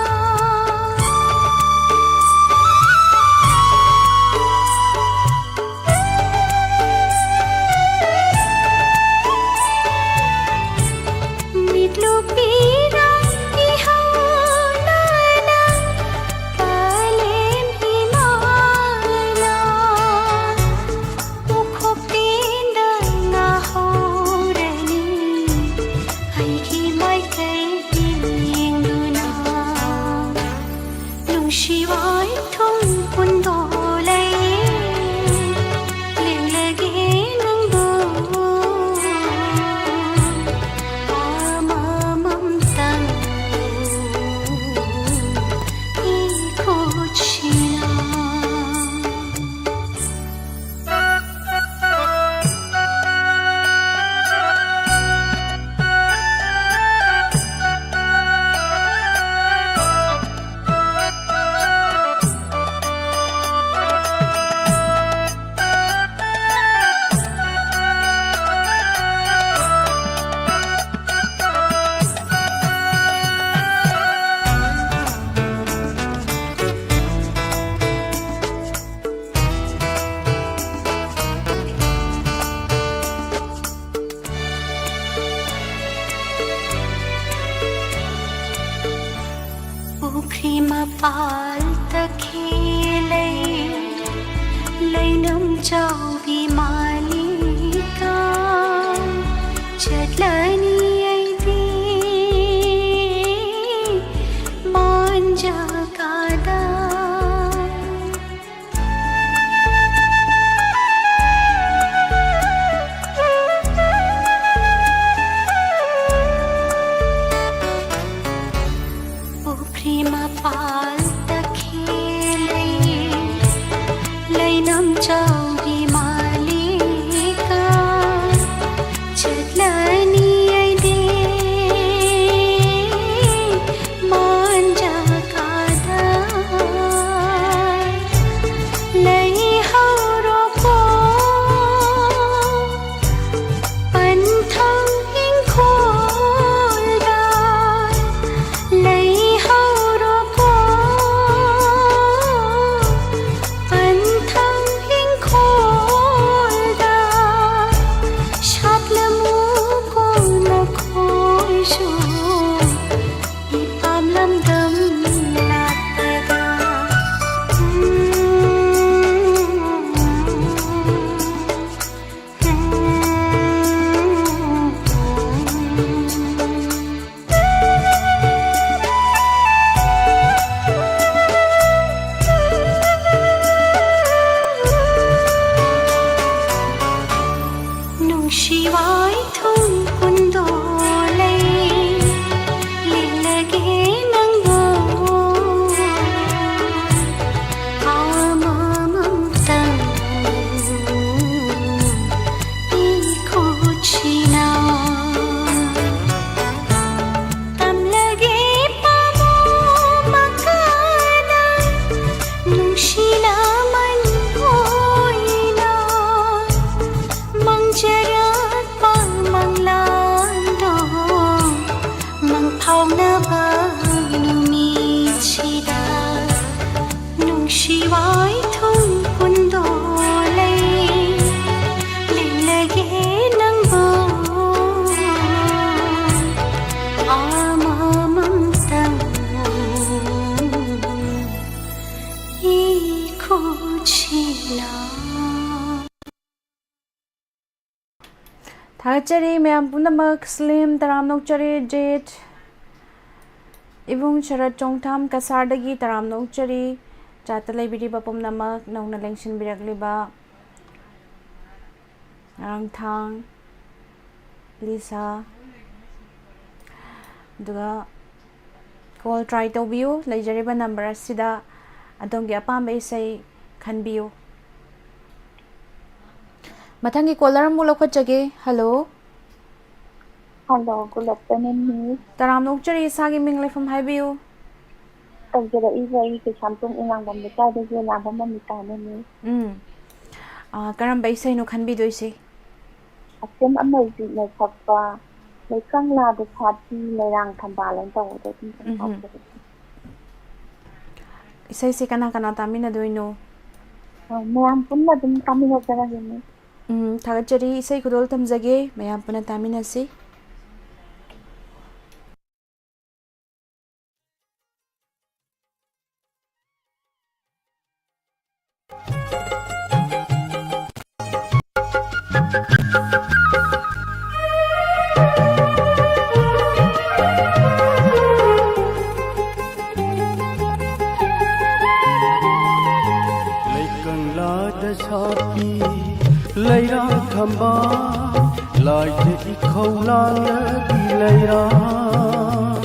ꯃꯤꯠꯂꯨ ꯄꯤꯔꯥ ꯏꯍꯧꯅꯅ ꯄꯂꯦꯝ ꯏꯃꯥꯅ꯫ ꯎꯈꯣꯞ ꯇꯦꯟꯗ ꯉꯥꯍꯧꯔꯅꯤ ꯑꯩꯒꯤ ꯃꯥꯏꯀꯩ ꯌꯦꯡꯗꯨꯅ꯫ ꯅꯨꯡꯁꯤ ꯋꯥꯏꯊꯨꯝ ꯄꯨꯟꯗꯣ ꯂꯩ, ꯂꯦꯡꯂꯒꯦ ꯅꯪꯕꯨ ꯑꯃꯃꯝꯇꯪ ꯏꯈꯨꯠꯁꯤꯅ꯫ ꯄꯨꯈ꯭ꯔꯤ ꯃꯄꯥꯜꯗ ꯈꯦꯂꯩ ꯂꯩꯅꯨꯡ ꯆꯥꯎꯕꯤ ꯃꯥꯂꯤꯀꯥ꯫ ꯆꯠꯂꯅꯤ ꯑꯩꯗꯤ ꯃꯥꯟꯖꯒꯗ꯫ ꯄꯥꯜ ꯇꯈꯦꯜ ꯂꯩ, ꯂꯩꯅꯝ ꯆꯥꯎꯕꯤ ꯃꯥꯂꯤꯀꯥ, ꯆꯠꯂꯅꯤ ꯑꯩꯗꯤ ꯃꯥꯟꯖꯥ ꯀꯥꯗ꯫ ꯂꯩꯍꯧꯔꯣꯀꯣ ꯄꯟꯊꯧ ꯏꯪꯈꯣꯜꯗ, ꯂꯩꯍꯧꯔꯣꯀꯣ ꯄꯟꯊꯧ ꯏꯪꯈꯣꯜꯗ, ꯁꯥꯠꯂꯝꯃꯨꯀꯣ ꯅꯈꯣꯏꯁꯨ ꯏꯄꯥꯝ ꯂꯝꯗꯝ ꯂꯥꯠꯄꯗ꯫ ꯅꯨꯡꯁꯤ ꯋꯥꯏꯊꯨꯡ ꯀꯨꯟꯗꯣ ꯂꯩ, ꯂꯤꯠꯂꯒꯦ ꯅꯪꯕꯨ ꯑꯃꯃꯝꯇꯪ ꯏꯈꯨꯠꯁꯤꯅ꯫ ꯇꯝꯂꯒꯦ ꯄꯥꯃꯨ ꯃꯀꯥꯗ ꯅꯨꯡꯁꯤꯅ ꯃꯟ ꯑꯣꯏꯅ ꯃꯪꯖꯔꯛꯄ ꯃꯪꯂꯥꯟꯗꯣ ꯃꯪꯐꯥꯎꯅꯕ ꯅꯨꯃꯤꯠꯁꯤꯗ ꯅꯨꯡꯁꯤ ꯋꯥꯏꯊꯨꯡ ꯀꯨꯟꯗꯣ ꯂꯩ, ꯂꯤꯠꯂꯒꯦ ꯅꯪꯕꯨ ꯑꯃꯃꯝꯇꯪ ꯏꯈꯨꯠꯁꯤꯅ꯫ ꯊꯥꯒꯠꯆꯔꯤ ꯃꯌꯥꯝ ꯄꯨꯝꯅꯃꯛ꯫ ꯁ꯭ꯂꯤꯝ ꯇꯔꯥꯝꯅ ꯑꯣꯛꯆꯔꯤ꯫ ꯖꯦꯠ, ꯏꯕꯨꯡ ꯁꯔꯠ ꯆꯣꯡꯊꯥꯝ ꯀꯁꯥꯔꯗꯒꯤ ꯇꯔꯥꯝꯅ ꯑꯣꯛꯆꯔꯤ꯫ ꯆꯥꯠꯇ ꯂꯩꯕꯤꯔꯤꯕ ꯄꯨꯝꯅꯃꯛ, ꯅꯧꯅ ꯂꯦꯡꯁꯤꯟꯕꯤꯔꯛꯂꯤꯕ ꯉꯔꯥꯡꯊꯥꯡ, ꯂꯤꯁꯥ, ꯑꯗꯨꯒ Call try ꯇꯧꯕꯤꯌꯨ꯫ ꯂꯩꯖꯔꯤꯕ number ꯑꯁꯤꯗ ꯑꯗꯣꯝꯒꯤ ꯑꯄꯥꯝꯕ ꯏꯁꯩ ꯈꯟꯕꯤꯌꯨ꯫ ꯃꯊꯪꯒꯤ caller ꯑꯃꯨꯛ ꯂꯧꯈꯠꯆꯒꯦ꯫ Hello꯫ Hello, good afternoon, Miss꯫ ꯇꯔꯥꯝꯅ ꯑꯣꯛꯆꯔꯤ, ꯏꯁꯥꯒꯤ ꯃꯤꯡ ꯂꯩꯐꯝ ꯍꯥꯏꯕꯤꯌꯨ꯫ ꯇꯧꯖꯔꯛꯏꯕ ꯑꯩ ꯀꯩꯁꯥꯝꯊꯣꯡ ꯏꯔꯥꯡꯕꯝ ꯂꯩꯀꯥꯏꯗꯒꯤ ꯂꯥꯡꯕꯝ ꯃꯃꯤꯇꯥꯅꯦ, Miss꯫ ꯎꯝ꯫ ꯑꯥ, ꯀꯔꯝꯕ ꯏꯁꯩꯅꯣ ꯈꯟꯕꯤꯗꯣꯏꯁꯦ? ꯑꯁꯦꯝ ꯑꯃꯔꯖꯤꯠꯅ ꯁꯛꯄ ꯂꯩꯀꯪꯂꯥꯗ ꯁꯥꯠꯄꯤ ꯂꯩꯔꯥꯡ ꯊꯝꯕꯥꯜ ꯍꯥꯏꯅ ꯇꯧꯕꯗꯣ ꯑꯗꯨꯝ ꯎꯝꯍꯨꯝ꯫ ꯁꯛꯄꯤꯔꯛꯑꯣ꯫ ꯏꯁꯩꯁꯦ ꯀꯅꯥ ꯀꯅꯥ ꯇꯥꯃꯤꯟꯅꯗꯣꯏꯅꯣ? ꯑ, ꯃꯌꯥꯝ ꯄꯨꯟꯅ ꯑꯗꯨꯝ ꯇꯥꯃꯤꯟꯅꯖꯔꯒꯦ, Miss꯫ ꯎꯝ, ꯊꯥꯒꯠꯆꯔꯤ꯫ ꯏꯁꯩ ꯈꯨꯗꯣꯜ ꯊꯝꯖꯒꯦ, ꯃꯌꯥꯝ ꯄꯨꯟꯅ ꯇꯥꯃꯤꯟꯅꯁꯤ꯫ ꯂꯩꯀꯪꯂꯥꯗ ꯁꯥꯠꯄꯤ ꯂꯩꯔꯥꯡ ꯊꯝꯕꯥꯜ, ꯂꯥꯏꯗ ꯏꯈꯧ ꯂꯥꯡꯂꯕꯤ ꯂꯩꯔꯥꯡ꯫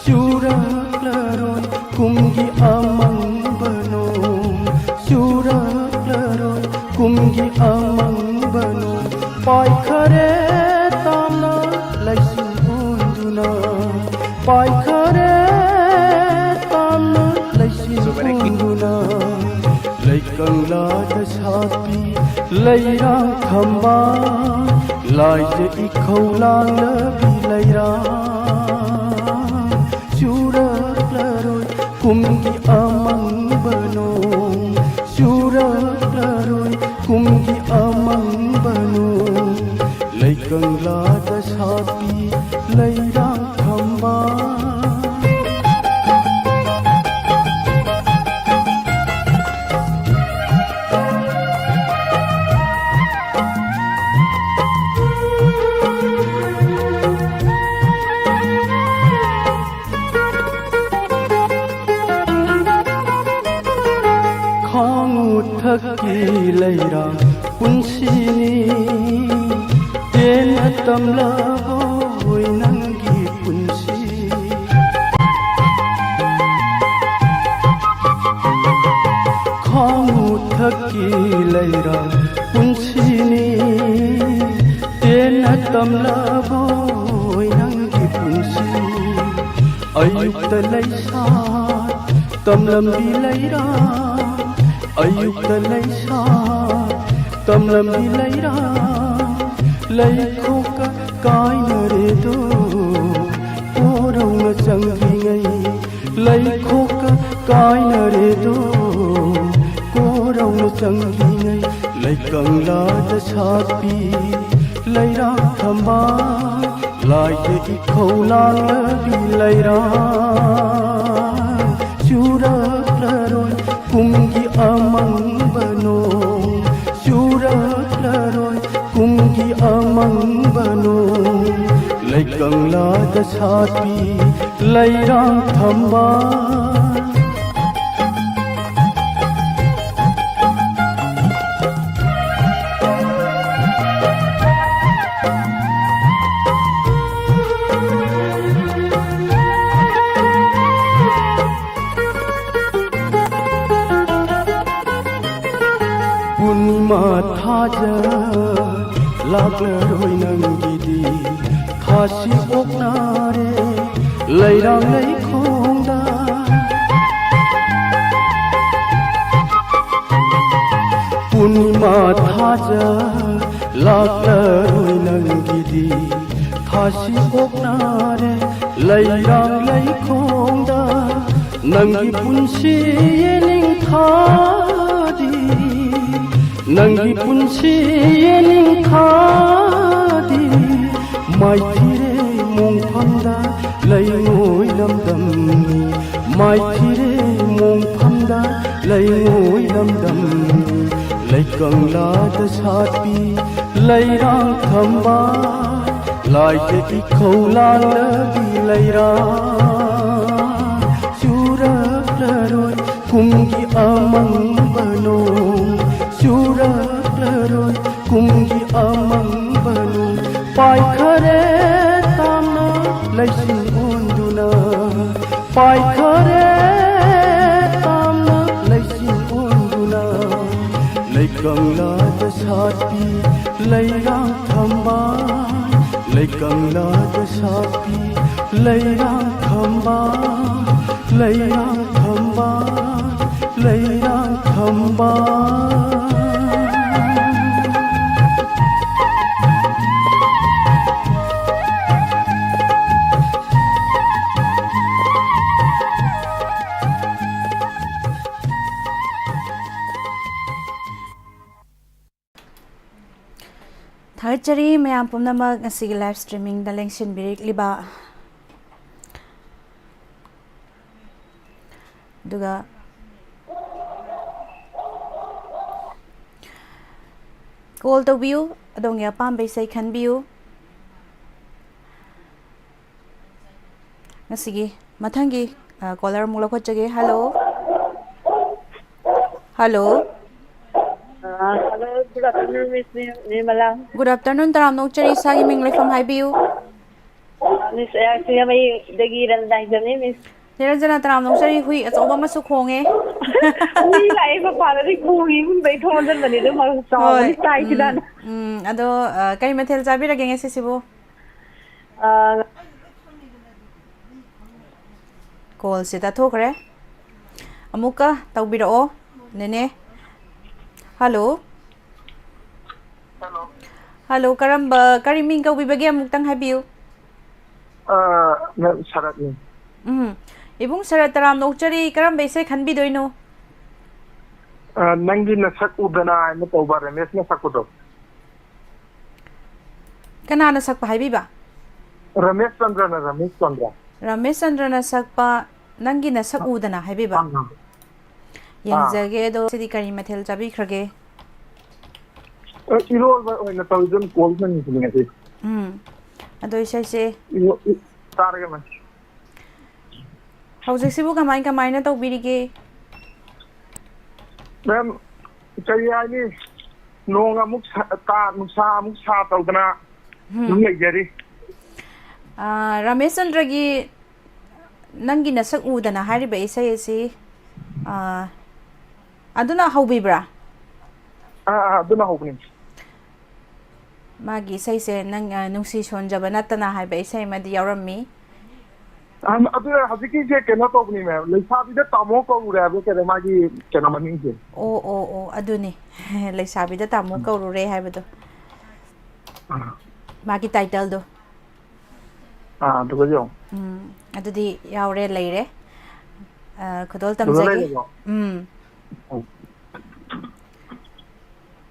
ꯆꯨꯔꯛꯂꯔꯣꯏ ꯀꯨꯝꯒꯤ ꯑꯃꯪꯕ ꯅꯣꯡ, ꯆꯨꯔꯛꯂꯔꯣꯏ ꯀꯨꯝꯒꯤ ꯑꯃꯪꯕ ꯅꯣꯡ꯫ ꯄꯥꯏꯈꯔꯦ ꯇꯥꯝꯅ ꯂꯩꯆꯤꯜ ꯑꯣꯟꯗꯨꯅ, ꯄꯥꯏꯈꯔꯦ ꯇꯥꯝꯅ ꯂꯩꯆꯤꯜ ꯑꯣꯟꯗꯨꯅ꯫ ꯂꯩꯀꯪꯂꯥꯗ ꯁꯥꯠꯄꯤ ꯂꯩꯔꯥꯡ ꯊꯝꯕꯥꯜ, ꯂꯥꯏꯗ ꯏꯈꯧ ꯂꯥꯡꯂꯕꯤ ꯂꯩꯔꯥꯡ꯫ ꯆꯨꯔꯛꯂꯔꯣꯏ ꯀꯨꯝꯒꯤ ꯑꯃꯪꯕ ꯅꯣꯡ, ꯆꯨꯔꯛꯂꯔꯣꯏ ꯀꯨꯝꯒꯤ ꯑꯃꯪꯕ ꯅꯣꯡ꯫ ꯂꯩꯀꯪꯂꯥꯗ ꯁꯥꯠꯄꯤ ꯂꯩꯔꯥꯡ ꯊꯝꯕꯥꯜ꯫ ꯈꯥꯡꯉꯨ ꯊꯛꯀꯤ ꯂꯩꯔꯥꯡ ꯄꯨꯟꯁꯤꯅꯤ, ꯇꯦꯟꯅ ꯇꯝꯂꯕꯣꯏ ꯅꯪꯒꯤ ꯄꯨꯟꯁꯤ꯫ ꯍꯛꯀꯤ ꯂꯩꯔꯥꯡ ꯄꯨꯟꯁꯤꯅꯤ, ꯇꯦꯟꯅ ꯇꯝꯂꯕꯣꯏ ꯅꯪꯒꯤ ꯄꯨꯟꯁꯤ꯫ ꯑꯌꯨꯛꯇ ꯂꯩꯁꯥ ꯇꯝꯂꯝꯕꯤ ꯂꯩꯔꯥꯡ, ꯑꯌꯨꯛꯇ ꯂꯩꯁꯥ ꯇꯝꯂꯝꯕꯤ ꯂꯩꯔꯥꯡ, ꯂꯩꯈꯣꯛꯀ ꯀꯥꯏꯅꯔꯦꯗꯣ ꯀꯣꯔꯧꯅ ꯆꯪꯂꯤꯉꯩ꯫ ꯂꯩꯈꯣꯛꯀ ꯀꯥꯏꯅꯔꯦꯗꯣ ꯀꯣꯔꯧꯅ ꯆꯪꯂꯤꯉꯩ꯫ ꯂꯩꯀꯪꯂꯥꯗ ꯁꯥꯠꯄꯤ ꯂꯩꯔꯥꯡ ꯊꯝꯕꯥꯜ, ꯂꯥꯏꯗ ꯏꯈꯧ ꯂꯥꯡꯂꯕꯤ ꯂꯩꯔꯥꯡ꯫ ꯆꯨꯔꯛꯂꯔꯣꯏ ꯀꯨꯝꯒꯤ ꯑꯃꯪꯕ ꯅꯣꯡ, ꯆꯨꯔꯛꯂꯔꯣꯏ ꯀꯨꯝꯒꯤ ꯑꯃꯪꯕ ꯅꯣꯡ꯫ ꯂꯩꯀꯪꯂꯥꯗ ꯁꯥꯠꯄꯤ ꯂꯩꯔꯥꯡ ꯊꯝꯕꯥꯜ꯫ ꯄꯨꯔꯅꯤꯃꯥ ꯊꯥꯖ ꯂꯥꯛꯂꯔꯣꯏ ꯅꯪꯒꯤꯗꯤ, ꯊꯥꯁꯤ ꯑꯣꯛꯅꯔꯦ ꯂꯩꯔꯥꯡ ꯂꯩꯈꯣꯡꯗ꯫ ꯄꯨꯔꯅꯤꯃꯥ ꯊꯥꯖ ꯂꯥꯛꯂꯔꯣꯏ ꯅꯪꯒꯤꯗꯤ, ꯊꯥꯁꯤ ꯑꯣꯛꯅꯔꯦ ꯂꯩꯔꯥꯡ ꯂꯩꯈꯣꯡꯗ꯫ ꯅꯪꯒꯤ ꯄꯨꯟꯁꯤ ꯌꯦꯅꯤꯡꯊꯥꯗꯤ, ꯅꯪꯒꯤ ꯄꯨꯟꯁꯤ ꯌꯦꯅꯤꯡꯊꯥꯗꯤ, ꯃꯥꯏꯊꯤꯔꯦ ꯃꯣꯡꯐꯝꯗ ꯂꯩꯉꯣꯏ ꯂꯝꯗꯝꯅꯤ, ꯃꯥꯏꯊꯤꯔꯦ ꯃꯣꯡꯐꯝꯗ ꯂꯩꯉꯣꯏ ꯂꯝꯗꯝꯅꯤ꯫ ꯂꯩꯀꯪꯂꯥꯗ ꯁꯥꯠꯄꯤ ꯂꯩꯔꯥꯡ ꯊꯝꯕꯥꯜ, ꯂꯥꯏꯗ ꯏꯈꯧ ꯂꯥꯡꯂꯕꯤ ꯂꯩꯔꯥꯡ꯫ ꯆꯨꯔꯛꯂꯔꯣꯏ ꯀꯨꯝꯒꯤ ꯑꯃꯪꯕ ꯅꯣꯡ, ꯆꯨꯔꯛꯂꯔꯣꯏ ꯀꯨꯝꯒꯤ ꯑꯃꯪꯕ ꯅꯣꯡ꯫ ꯄꯥꯏꯈꯔꯦ ꯇꯥꯝꯅ ꯂꯩꯆꯤꯟ ꯑꯣꯟꯗꯨꯅ, ꯄꯥꯏꯈꯔꯦ ꯇꯥꯝꯅ ꯂꯩꯆꯤꯟ ꯑꯣꯟꯗꯨꯅ꯫ ꯀꯪꯂꯥꯗ ꯁꯥꯠꯄꯤ ꯂꯩꯔꯥꯡ ꯊꯝꯕꯥꯜ, ꯂꯩꯀꯪꯂꯥꯗ ꯁꯥꯠꯄꯤ ꯂꯩꯔꯥꯡ ꯊꯝꯕꯥꯜ, ꯂꯩꯔꯥꯡ ꯊꯝꯕꯥꯜ, ꯂꯩꯔꯥꯡ ꯊꯝꯕꯥꯜ꯫ ꯊꯥꯒꯠꯆꯔꯤ ꯃꯌꯥꯝ ꯄꯨꯝꯅꯃꯛ ꯉꯁꯤꯒꯤ live streamingꯗ ꯂꯦꯡꯁꯤꯟꯕꯤꯔꯛꯂꯤꯕ꯫ ꯑꯗꯨꯒ call ꯇꯧꯕꯤꯌꯨ, ꯑꯗꯣꯝꯒꯤ ꯑꯄꯥꯝꯕ ꯏꯁꯩ ꯈꯟꯕꯤꯌꯨ꯫ ꯉꯁꯤꯒꯤ ꯃꯊꯪꯒꯤ, ꯑ, caller ꯑꯃꯨꯛ ꯂꯧꯈꯠꯆꯒꯦ꯫ Hello꯫ Hello꯫ ꯑ, hello, good afternoon, Miss Nirmala. Good afternoon, ꯇꯔꯥꯝꯅ ꯑꯣꯛꯆꯔꯤ, ꯏꯁꯥꯒꯤ ꯃꯤꯡ ꯂꯩꯐꯝ ꯍꯥꯏꯕꯤꯌꯨ꯫ ꯑ, Miss, ꯑꯩꯍꯥꯛ ꯁꯤꯡꯖꯃꯩꯗꯒꯤ ꯔꯟꯖꯅꯥ ꯍꯤꯡꯖꯝꯅꯤ, Miss꯫ ꯅꯦ ꯔꯟꯖꯅꯥ, ꯇꯔꯥꯝꯅ ꯑꯣꯛꯆꯔꯤ, ꯍꯨꯏ ꯑꯆꯧꯕ ꯑꯃꯁꯨ ꯈꯣꯡꯉꯦ꯫ ꯃꯤ ꯂꯥꯛꯑꯦ, ꯃꯄꯥꯟꯗꯗꯤ ꯈꯣꯡꯉꯤ, ꯏꯃꯨꯡꯗꯩ ꯊꯣꯡ ꯂꯣꯟꯁꯤꯟꯕꯅꯤ, ꯑꯗꯨꯝ ꯆꯥꯎꯕꯅꯤ, ꯍꯣꯏ, ꯇꯥꯏ ꯎꯝ, ꯈꯤꯇꯪ꯫ ꯎꯝ, ꯑꯗꯣ, ꯑ, ꯀꯔꯤ ꯃꯊꯦꯜ ꯆꯥꯕꯤꯔꯒꯦ ꯉꯁꯤꯁꯤꯕꯨ? ꯑ, callꯁꯦ ꯇꯠꯊꯣꯛꯈ꯭ꯔꯦ꯫ ꯑꯃꯨꯛꯀ ꯇꯧꯕꯤꯔꯛꯑꯣ, ꯅꯦꯅꯦ꯫ Hello꯫ Hello꯫ Hello, ꯀꯔꯝꯕ, ꯀꯔꯤ ꯃꯤꯡ ꯀꯧꯕꯤꯕꯒꯦ? ꯑꯃꯨꯛꯇꯪ ꯍꯥꯏꯕꯤꯌꯨ꯫ ꯑ, ꯅ-, ꯁꯔꯠꯅꯤ꯫ ꯎꯝ꯫ ꯏꯕꯨꯡ ꯁꯔꯠ, ꯇꯔꯥꯝꯅ ꯑꯣꯛꯆꯔꯤ, ꯀꯔꯝꯕ ꯏꯁꯩ ꯈꯟꯕꯤꯗꯣꯏꯅꯣ? ꯑ, ꯅꯪꯒꯤ ꯅꯁꯛ ꯎꯗꯅ ꯍꯥꯏꯅ ꯇꯧꯕ, ꯔꯃꯦꯁꯅ ꯁꯛꯄꯗꯣ꯫ ꯀꯅꯥꯅ ꯁꯛꯄ ꯍꯥꯏꯕꯤꯕ? ꯔꯃꯦꯁ ꯆꯟꯗ꯭ꯔꯅ, ꯔꯃꯦꯁ ꯆꯟꯗ꯭ꯔ꯫ ꯔꯃꯦꯁ ꯆꯟꯗ꯭ꯔꯅ ꯁꯛꯄ ꯅꯪꯒꯤ ꯅꯁꯛ ꯎꯗꯅ ꯍꯥꯏꯕꯤꯕ? ꯑꯥ, ꯑꯥ꯫ ꯌꯦꯡꯖꯒꯦ꯫ ꯑꯗꯣ ꯁꯤꯗꯤ ꯀꯔꯤ ꯃꯊꯦꯜ ꯆꯥꯕꯤꯈ꯭ꯔꯒꯦ? ꯑ, ꯏꯔꯣꯜꯕ ꯑꯣꯏꯅ ꯇꯧꯖꯅꯤ, ꯀꯣꯜ ꯐꯪꯉꯤꯁꯤꯅꯦ ꯉꯁꯤ꯫ ꯎꯝ꯫ ꯑꯗꯣ ꯏꯁꯩꯁꯦ ꯏꯔꯣ-, ꯏ-, ꯆꯥꯔꯒꯦ, ꯃꯦꯝ꯫ ꯍꯧꯖꯤꯛꯁꯤꯕꯨ ꯀꯃꯥꯏ ꯀꯃꯥꯏꯅ ꯇꯧꯕꯤꯔꯤꯒꯦ? ꯃꯦꯝ, ꯀꯔꯤ ꯍꯥꯏꯅꯤ? ꯅꯣꯡ ꯑꯃꯨꯛ ꯁꯥ-, ꯇꯥ, ꯅꯨꯡꯁꯥ ꯑꯃꯨꯛ ꯁꯥ ꯇꯧꯗꯅ ꯎꯝ꯫ ꯑꯗꯨꯝ ꯂꯩꯖꯔꯤ꯫ ꯑꯥ, ꯔꯃꯦꯁ ꯆꯟꯗ꯭ꯔꯒꯤ ꯅꯪꯒꯤ ꯅꯁꯛ ꯎꯗꯅ ꯍꯥꯏꯔꯤꯕ ꯏꯁꯩ ꯑꯁꯤ, ꯑꯥ, ꯑꯗꯨꯅ ꯍꯧꯕꯤꯕ꯭ꯔꯥ? ꯑꯥ, ꯑꯥ, ꯑꯗꯨꯅ ꯍꯧꯕꯅꯤ꯫ ꯃꯥꯒꯤ ꯏꯁꯩꯁꯦ ꯅꯪ, ꯑ, "ꯅꯨꯡꯁꯤ ꯁꯣꯟꯖꯕ ꯅꯠꯇꯅ" ꯍꯥꯏꯕ ꯏꯁꯩ ꯑꯃꯗꯤ ꯌꯥꯎꯔꯝꯃꯤ꯫ ꯑꯝ, ꯑꯗꯨ ꯍꯧꯖꯤꯛꯀꯤꯁꯦ ꯀꯩꯅꯣ ꯇꯧꯕꯅꯤ, ꯃꯦꯝ, "ꯂꯩꯁꯥꯕꯤꯗ ꯇꯥꯃꯣ ꯀꯧꯔꯨꯔꯦ" ꯍꯥꯏꯕ ꯀꯩꯅꯣ, ꯃꯥꯒꯤ ꯀꯩꯅꯣ ꯃꯃꯤꯡꯁꯦ꯫ ꯑꯣ, ꯑꯣ, ꯑꯣ, ꯑꯗꯨꯅꯤ꯫ "ꯂꯩꯁꯥꯕꯤꯗ ꯇꯥꯃꯣ ꯎꯝ꯫ ꯀꯧꯔꯨꯔꯦ" ꯍꯥꯏꯕꯗꯣ꯫ ꯑꯥ꯫ ꯃꯥꯒꯤ ꯇꯥꯏꯇꯜꯗꯣ꯫ ꯑꯥ, ꯑꯗꯨꯒ ꯌꯦꯡꯉꯣ꯫ ꯎꯝ, ꯑꯗꯨꯗꯤ ꯌꯥꯎꯔꯦ, ꯂꯩꯔꯦ꯫ ꯑ, ꯈꯨꯗꯣꯜ ꯑꯗꯨꯒ ꯇꯝꯖꯒꯦ꯫ ꯂꯩꯔꯦꯀꯣ? ꯎꯝ꯫ ꯎꯝ꯫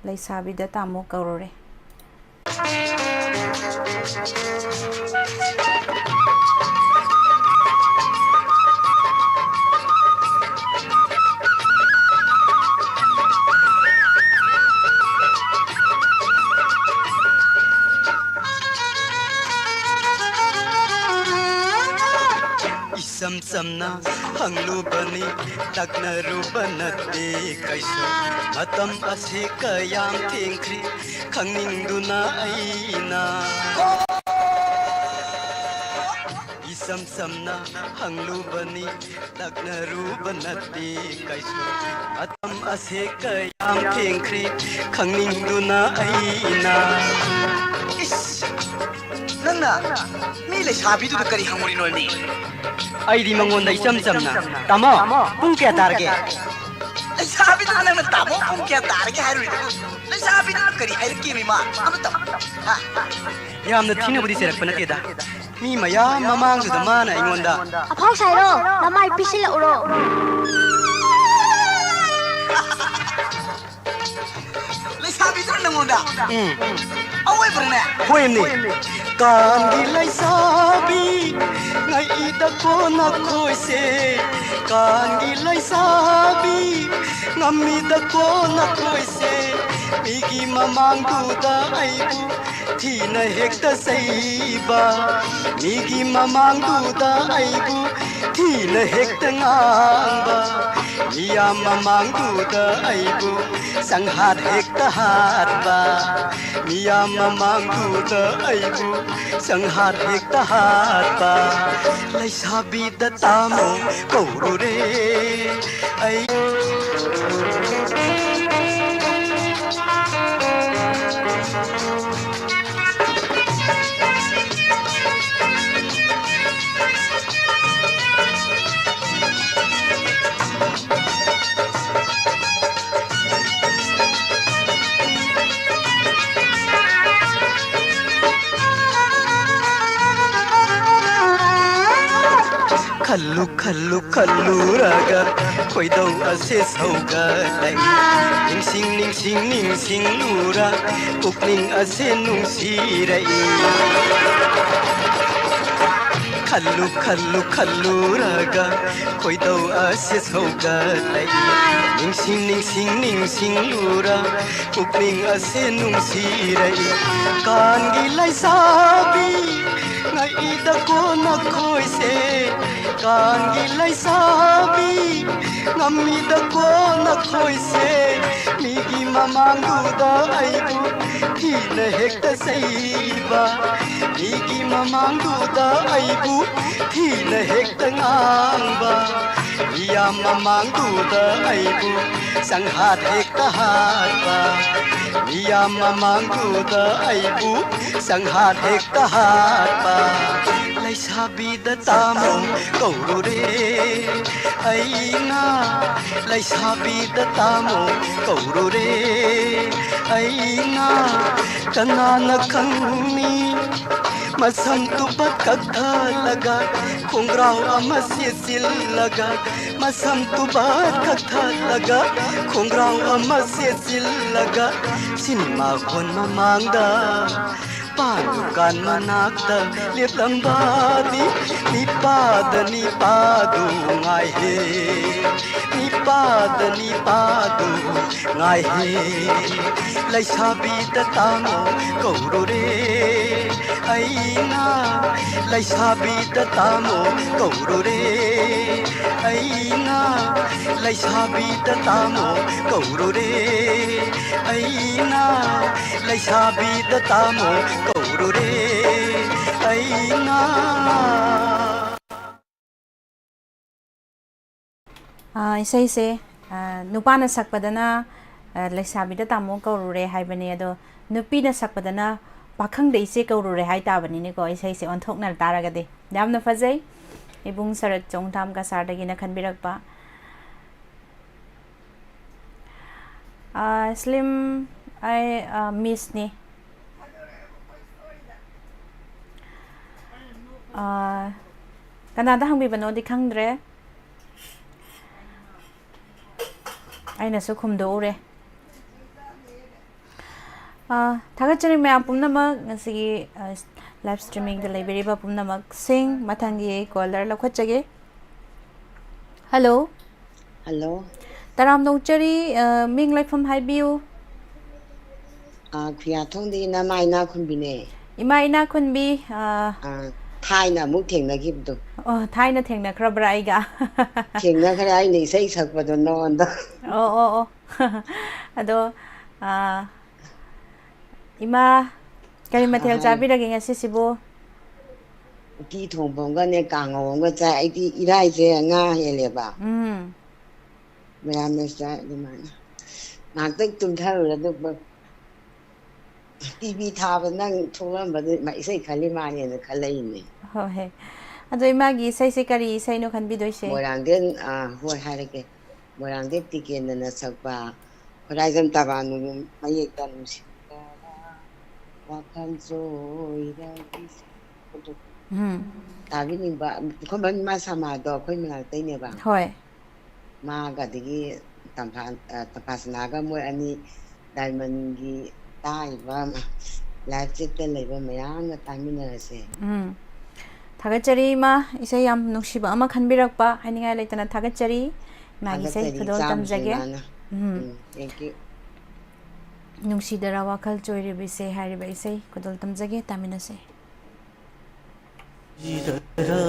"ꯂꯩꯁꯥꯕꯤꯗ ꯇꯥꯃꯣ ꯀꯧꯔꯨꯔꯦ"꯫ ꯏꯆꯝ ꯆꯝꯅ ꯍꯪꯂꯨꯕꯅꯤ, ꯇꯛꯅꯔꯨꯕ ꯅꯠꯇꯦ ꯀꯩꯁꯨ꯫ ꯃꯇꯝ ꯑꯁꯤ ꯀꯌꯥꯝ ꯊꯦꯡꯈ꯭ꯔꯦ ꯈꯪꯅꯤꯡꯗꯨꯅ ꯑꯩꯅ꯫ ꯏꯆꯝ ꯆꯝꯅ ꯍꯪꯂꯨꯕꯅꯤ, ꯇꯛꯅꯔꯨꯕ ꯅꯠꯇꯦ ꯀꯩꯁꯨ꯫ ꯃꯇꯝ ꯑꯁꯦ ꯀꯌꯥꯝ ꯊꯦꯡꯈ꯭ꯔꯦ ꯈꯪꯅꯤꯡꯗꯨꯅ ꯑꯩꯅ꯫ ꯏꯁ! ꯅꯪꯅ ꯃꯤ ꯂꯩꯁꯥꯕꯤꯗꯨꯗ ꯀꯔꯤ ꯍꯪꯉꯨꯔꯤꯅꯣꯅꯦ? ꯑꯩꯗꯤ ꯃꯉꯣꯟꯗ ꯏꯆꯝ ꯆꯝꯅ, "ꯇꯥꯃꯣ, ꯄꯨꯡ ꯀꯌꯥ ꯇꯥꯔꯒꯦ?" ꯂꯩꯁꯥꯕꯤꯗꯨꯗ ꯅꯪꯅ "ꯇꯥꯃꯣ, ꯄꯨꯡ ꯀꯌꯥ ꯇꯥꯔꯒꯦ?" ꯍꯥꯏꯔꯨꯔꯤꯗꯨꯕꯨ ꯂꯩꯁꯥꯕꯤꯗꯨꯅ ꯀꯔꯤ ꯍꯥꯏꯔꯛꯀꯦꯃꯤ ꯃꯥ? ꯑꯃꯇ, ꯍꯥ? ꯌꯥꯝꯅ ꯊꯤꯅꯕꯨꯗꯤ ꯆꯩꯔꯛꯄ ꯅꯠꯇꯦꯗ꯫ ꯃꯤ ꯃꯌꯥꯝ ꯃꯃꯥꯡꯗꯨꯗ ꯃꯥꯅ ꯑꯩꯉꯣꯟꯗ, "ꯑꯐꯥꯎ ꯁꯥꯏꯔꯣ? ꯅꯃꯥꯏ ꯄꯤꯁꯤꯜꯂꯛꯎꯔꯣ?" ꯂꯩꯁꯥꯕꯤꯗꯨꯅ ꯅꯪꯉꯣꯟꯗ? ꯎꯝ꯫ ꯑꯋꯣꯏꯕ꯭ꯔꯅꯦ? ꯍꯣꯏꯅꯦ꯫ ꯀꯥꯟꯒꯤ ꯂꯩꯁꯥꯕꯤ, ꯉꯛꯏꯗꯀꯣ ꯅꯈꯣꯏꯁꯦ꯫ ꯀꯥꯟꯒꯤ ꯂꯩꯁꯥꯕꯤ, ꯉꯝꯃꯤꯗꯀꯣ ꯅꯈꯣꯏꯁꯦ꯫ ꯃꯤꯒꯤ ꯃꯃꯥꯡꯗꯨꯗ ꯑꯩꯕꯨ ꯊꯤꯅ ꯍꯦꯛꯇ ꯆꯩꯕ, ꯃꯤꯒꯤ ꯃꯃꯥꯡꯗꯨꯗ ꯑꯩꯕꯨ ꯊꯤꯅ ꯍꯦꯛꯇ ꯉꯥꯡꯕ, ꯃꯤꯌꯥꯝ ꯃꯃꯥꯡꯗꯨꯗ ꯑꯩꯕꯨ ꯆꯪꯍꯥꯠ ꯍꯦꯛꯇ ꯍꯥꯠꯄ, ꯃꯤꯌꯥꯝ ꯃꯃꯥꯡꯗꯨꯗ ꯑꯩꯕꯨ ꯆꯪꯍꯥꯠ ꯍꯦꯛꯇ ꯍꯥꯠꯄ꯫ ꯂꯩꯁꯥꯕꯤꯗ ꯇꯥꯃꯣ ꯀꯧꯔꯨꯔꯦ ꯑꯩ꯫ ꯈꯜꯂꯨ ꯈꯜꯂꯨ ꯈꯜꯂꯨꯔꯒ ꯈꯣꯏꯗꯧ ꯑꯁꯦ ꯁꯧꯒꯠꯂꯛꯏ꯫ ꯅꯤꯡꯁꯤꯡ ꯅꯤꯡꯁꯤꯡ ꯅꯤꯡꯁꯤꯡꯂꯨꯔ ꯄꯨꯛꯅꯤꯡ ꯑꯁꯦ ꯅꯨꯡꯁꯤꯔꯛꯏ꯫ ꯈꯜꯂꯨ ꯈꯜꯂꯨ ꯈꯜꯂꯨꯔꯒ ꯈꯣꯏꯗꯧ ꯑꯁꯦ ꯁꯧꯒꯠꯂꯛꯏ꯫ ꯅꯤꯡꯁꯤꯡ ꯅꯤꯡꯁꯤꯡ ꯅꯤꯡꯁꯤꯡꯂꯨꯔ ꯄꯨꯛꯅꯤꯡ ꯑꯁꯦ ꯅꯨꯡꯁꯤꯔꯛꯏ꯫ ꯀꯥꯟꯒꯤ ꯂꯩꯁꯥꯕꯤ ꯉꯛꯏꯗꯀꯣ ꯅꯈꯣꯏꯁꯦ꯫ ꯀꯥꯟꯒꯤ ꯂꯩꯁꯥꯕꯤ ꯉꯝꯃꯤꯗꯀꯣ ꯅꯈꯣꯏꯁꯦ꯫ ꯃꯤꯒꯤ ꯃꯃꯥꯡꯗꯨꯗ ꯑꯩꯕꯨ ꯊꯤꯅ ꯍꯦꯛꯇ ꯆꯩꯕ꯫ ꯃꯤꯒꯤ ꯃꯃꯥꯡꯗꯨꯗ ꯑꯩꯕꯨ ꯊꯤꯅ ꯍꯦꯛꯇ ꯉꯥꯡꯕ꯫ ꯃꯤꯌꯥꯝ ꯃꯃꯥꯡꯗꯨꯗ ꯑꯩꯕꯨ ꯆꯪꯍꯥꯠ ꯍꯦꯛꯇ ꯍꯥꯠꯄ꯫ ꯃꯤꯌꯥꯝ ꯃꯃꯥꯡꯗꯨꯗ ꯑꯩꯕꯨ ꯆꯪꯍꯥꯠ ꯍꯦꯛꯇ ꯍꯥꯠꯄ꯫ ꯂꯩꯁꯥꯕꯤꯗ ꯇꯥꯃꯣ ꯀꯧꯔꯨꯔꯦ ꯑꯩꯅ꯫ ꯂꯩꯁꯥꯕꯤꯗ ꯇꯥꯃꯣ ꯀꯧꯔꯨꯔꯦ ꯑꯩꯅ꯫ ꯀꯅꯥꯅ ꯈꯪꯅꯤ ꯃꯁꯝ ꯇꯨꯕꯠ ꯀꯛꯊꯠꯂꯒ ꯈꯣꯡꯒ꯭ꯔꯥꯎ ꯑꯃ ꯁꯦꯠꯆꯤꯜꯂꯒ꯫ ꯃꯁꯝ ꯇꯨꯕꯠ ꯀꯛꯊꯠꯂꯒ ꯈꯣꯡꯒ꯭ꯔꯥꯎ ꯑꯃ ꯁꯦꯠꯆꯤꯜꯂꯒ ꯁꯤꯅꯦꯃꯥ ꯍꯣꯜ ꯃꯃꯥꯡꯗ ꯄꯥꯟ ꯗꯨꯀꯥꯟ ꯃꯅꯥꯛꯇ ꯂꯦꯞꯂꯝꯕꯗꯤ ꯅꯤꯄꯥꯗ ꯅꯤꯄꯥꯗꯨ ꯉꯥꯏꯍꯦ꯫ ꯅꯤꯄꯥꯗ ꯅꯤꯄꯥꯗꯨ ꯉꯥꯏꯍꯦ꯫ ꯂꯩꯁꯥꯕꯤꯗ ꯇꯥꯃꯣ ꯀꯧꯔꯨꯔꯦ ꯑꯩꯅ꯫ ꯂꯩꯁꯥꯕꯤꯗ ꯇꯥꯃꯣ ꯀꯧꯔꯨꯔꯦ ꯑꯩꯅ꯫ ꯂꯩꯁꯥꯕꯤꯗ ꯇꯥꯃꯣ ꯀꯧꯔꯨꯔꯦ ꯑꯩꯅ꯫ ꯂꯩꯁꯥꯕꯤꯗ ꯇꯥꯃꯣ ꯀꯧꯔꯨꯔꯦ ꯑꯩꯅ꯫ ꯑꯥ, ꯏꯁꯩꯁꯦ, ꯑꯥ, ꯅꯨꯄꯥꯅ ꯁꯛꯄꯗꯅ ꯑ, ꯂꯩꯁꯥꯕꯤꯗ ꯇꯥꯃꯣ ꯀꯧꯔꯨꯔꯦ ꯍꯥꯏꯕꯅꯦ, ꯑꯗꯣ ꯅꯨꯄꯤꯅ ꯁꯛꯄꯗꯅ ꯄꯥꯈꯪꯗ ꯏꯆꯦ ꯀꯧꯔꯨꯔꯦ ꯍꯥꯏ ꯇꯥꯕꯅꯤꯅꯦꯀꯣ, ꯏꯁꯩꯁꯦ ꯑꯣꯟꯊꯣꯛꯅ ꯇꯥꯔꯒꯗꯤ꯫ ꯌꯥꯝꯅ ꯐꯖꯩ꯫ ꯏꯕꯨꯡ ꯁꯔꯠ ꯆꯣꯡꯊꯥꯝ ꯀꯁꯥꯔꯗꯒꯤꯅ ꯈꯟꯕꯤꯔꯛꯄ꯫ ꯑ, ꯁ꯭ꯂꯤꯝ, ꯑꯩ, ꯑ, ꯃꯤꯁꯅꯤ꯫ ꯑ, ꯀꯅꯥꯗ ꯍꯪꯕꯤꯕꯅꯣꯗꯤ ꯈꯪꯗ꯭ꯔꯦ꯫ ꯑꯩꯅꯁꯨ ꯈꯨꯝꯗꯣꯛꯎꯔꯦ꯫ ꯑ, ꯊꯥꯒꯠꯆꯔꯤ ꯃꯌꯥꯝ ꯄꯨꯝꯅꯃꯛ, ꯉꯁꯤꯒꯤ, ꯑ, ꯂꯥꯏꯚ ꯁ꯭ꯇ꯭ꯔꯤꯃꯤꯡꯗ ꯂꯩꯕꯤꯔꯤꯕ ꯄꯨꯝꯅꯃꯛꯁꯤꯡ꯫ ꯃꯊꯪꯒꯤ ꯀꯣꯂꯔ ꯂꯧꯈꯠꯆꯒꯦ꯫ ꯍꯜꯂꯣ꯫ ꯍꯜꯂꯣ꯫ ꯇꯔꯥꯝꯅ ꯑꯣꯛꯆꯔꯤ, ꯑ, ꯃꯤꯡ ꯂꯩꯐꯝ ꯍꯥꯏꯕꯤꯌꯨ꯫ ꯑ, ꯈꯨꯌꯥꯊꯣꯡꯗꯒꯤ ꯅꯃꯥ ꯏꯅꯥꯈꯨꯟꯕꯤꯅꯦ꯫ ꯏꯃꯥ ꯏꯅꯥꯈꯨꯟꯕꯤ, ꯑ, ꯑ, ꯊꯥꯏꯅ ꯑꯃꯨꯛ ꯊꯦꯡꯅꯈꯤꯕꯗꯣ꯫ ꯑꯣ, ꯊꯥꯏꯅ ꯊꯦꯡꯅꯈ꯭ꯔꯕ꯭ꯔꯥ ꯑꯩꯒ? ꯊꯦꯡꯅꯈ꯭ꯔꯦ, ꯑꯩꯅ ꯏꯁꯩ ꯁꯛꯄꯗꯣ ꯅꯉꯣꯟꯗ꯫ ꯑꯣ, ꯑꯣ, ꯑꯣ꯫ ꯑꯗꯣ, ꯑ, ꯏꯃꯥ, ꯀꯔꯤ ꯃꯊꯦꯜ ꯍꯥꯏꯌꯨ꯫ ꯆꯥꯕꯤꯔꯒꯦ ꯉꯁꯤꯁꯤꯕꯨ? ꯎꯇꯤ ꯊꯣꯡꯕ ꯑꯃꯒꯅꯦ, ꯀꯥꯡꯉꯧ ꯑꯃꯒ ꯆꯥꯏ꯫ ꯑꯩꯗꯤ ꯏꯔꯥꯏꯁꯦ ꯉꯥ ꯍꯦꯜꯂꯦꯕ꯫ ꯎꯝ꯫ ꯃꯌꯥꯝꯅ ꯆꯥꯏ ꯑꯗꯨꯃꯥꯏꯅ꯫ ꯉꯥꯏꯍꯥꯛꯇꯪ ꯇꯨꯝꯊꯔꯨꯔꯦ, ꯑꯗꯨꯒ ꯇꯤ ꯚꯤ ꯊꯥꯕ ꯅꯪ ꯊꯣꯛꯂꯝꯕꯗꯨ ꯏꯃꯥ ꯏꯁꯩ ꯈꯜꯂꯤ ꯃꯥꯅꯦꯅ ꯈꯜꯂꯛꯏꯅꯦ꯫ ꯍꯣꯏ꯫ ꯑꯗꯣ ꯏꯃꯥꯒꯤ ꯏꯁꯩꯁꯦ ꯀꯔꯤ ꯏꯁꯩꯅꯣ ꯈꯟꯕꯤꯗꯣꯏꯁꯦ? ꯃꯣꯏꯔꯥꯡꯊꯦꯝ, ꯑꯥ, ꯍꯣꯏ, ꯍꯥꯏꯔꯛꯀꯦ꯫ ꯃꯣꯏꯔꯥꯡꯊꯦꯝ ꯇꯤꯀꯦꯟꯗꯅ ꯁꯛꯄ ꯈꯣꯔꯥꯏꯖꯝ ꯇꯕꯥ ꯅꯨꯡ ꯃꯌꯦꯛꯇ ꯅꯨꯡꯁꯤꯔꯕ ꯋꯥꯈꯜ ꯆꯣꯏꯔꯕꯤ ꯁꯛꯄꯗꯣ꯫ ꯎꯝ꯫ ꯇꯥꯕꯤꯅꯤꯡꯕ, ꯑꯩꯈꯣꯏ ꯃꯥ ꯁꯃꯥꯗꯣ ꯑꯩꯈꯣꯏ ꯃꯅꯥꯛꯇꯩꯅꯦꯕ꯫ ꯍꯣꯏ꯫ ꯃꯥꯒ ꯑꯗꯒꯤ ꯇꯝꯐꯥ-, ꯑ, ꯇꯝꯐꯥꯁꯅꯥꯒ ꯃꯣꯏ ꯑꯅꯤ ꯗꯥꯏꯃꯟꯒꯤ ꯇꯥꯔꯤꯕ ꯂꯥꯏꯐ ꯆꯦꯠꯇ ꯂꯩꯕ ꯃꯌꯥꯝꯒ ꯇꯥꯃꯤꯟꯅꯔꯁꯦ꯫ ꯎꯝ꯫ ꯊꯥꯒꯠꯆꯔꯤ ꯏꯃꯥ, ꯏꯁꯩ ꯌꯥꯝ ꯅꯨꯡꯁꯤꯕ ꯑꯃ ꯈꯟꯕꯤꯔꯛꯄ, ꯍꯥꯏꯅꯤꯡꯉꯥꯏ ꯂꯩꯇꯅ ꯊꯥꯒꯠꯆꯔꯤ꯫ ꯏꯃꯥꯒꯤ ꯏꯁꯩ ꯊꯥꯒꯠꯆꯔꯤ, ꯈꯨꯗꯣꯜ ꯏꯆꯥꯕꯨꯁꯨ ꯇꯝꯖꯒꯦ꯫ ꯏꯃꯥꯅ꯫ ꯎꯝ꯫ ꯎꯝ, thank you꯫ ꯅꯨꯡꯁꯤꯗꯔꯥ ꯋꯥꯈꯜ ꯆꯣꯏꯔꯤꯕꯤꯁꯦ ꯍꯥꯏꯔꯤꯕ ꯏꯁꯩ ꯈꯨꯗꯣꯜ ꯇꯝꯖꯒꯦ, ꯇꯥꯃꯤꯟꯅꯁꯦ꯫ ꯁꯤꯗꯔꯥ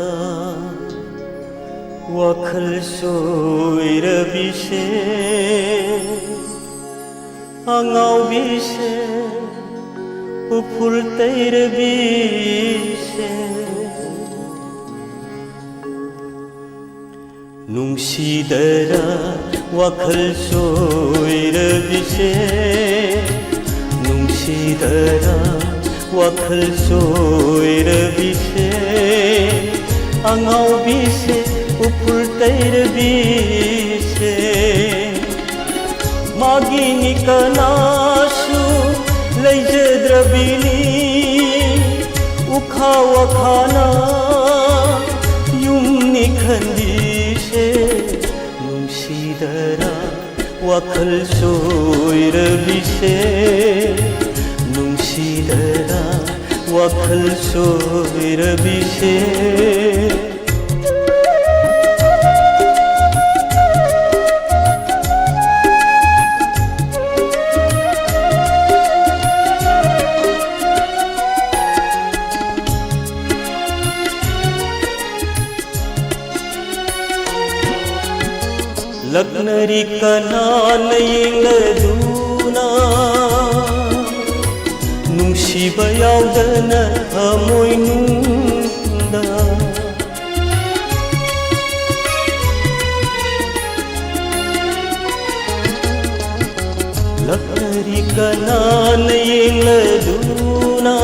ꯋꯥꯈꯜ ꯆꯣꯏꯔꯕꯤꯁꯦ, ꯑꯉꯥꯎꯕꯤꯁꯦ, ꯎꯐꯨꯜ ꯇꯩꯔꯕꯤꯁꯦ, ꯅꯨꯡꯁꯤꯗꯔ ꯋꯥꯈꯜ ꯆꯣꯏꯔꯕꯤꯁꯦ, ꯅꯨꯡꯁꯤꯗꯔ ꯋꯥꯈꯜ ꯆꯣꯏꯔꯕꯤꯁꯦ, ꯑꯉꯥꯎꯕꯤꯁꯦ, ꯎꯐꯨꯜ ꯇꯩꯔꯕꯤꯁꯦ꯫ ꯃꯥꯒꯤꯅꯤ ꯀꯅꯥꯁꯨ ꯂꯩꯖꯗ꯭ꯔꯕꯤꯅꯤ, ꯎꯈꯥ ꯋꯥꯈꯥꯅ ꯌꯨꯝꯅꯤ ꯈꯟꯕꯤꯁꯦ꯫ ꯅꯨꯡꯁꯤꯗꯔ ꯋꯥꯈꯜ ꯆꯣꯏꯔꯕꯤꯁꯦ, ꯅꯨꯡꯁꯤꯗꯔ ꯋꯥꯈꯜ ꯆꯣꯏꯔꯕꯤꯁꯦ꯫ ꯂꯛꯅꯔꯤ ꯀꯅꯥꯅ ꯌꯦꯡꯂꯗꯨꯅ, ꯅꯨꯡꯁꯤꯕ ꯌꯥꯎꯗꯅ ꯊꯃꯣꯏꯅꯨꯡꯗ꯫ ꯂꯛꯅꯔꯤ ꯀꯅꯥꯅ ꯌꯦꯡꯂꯗꯨꯅ,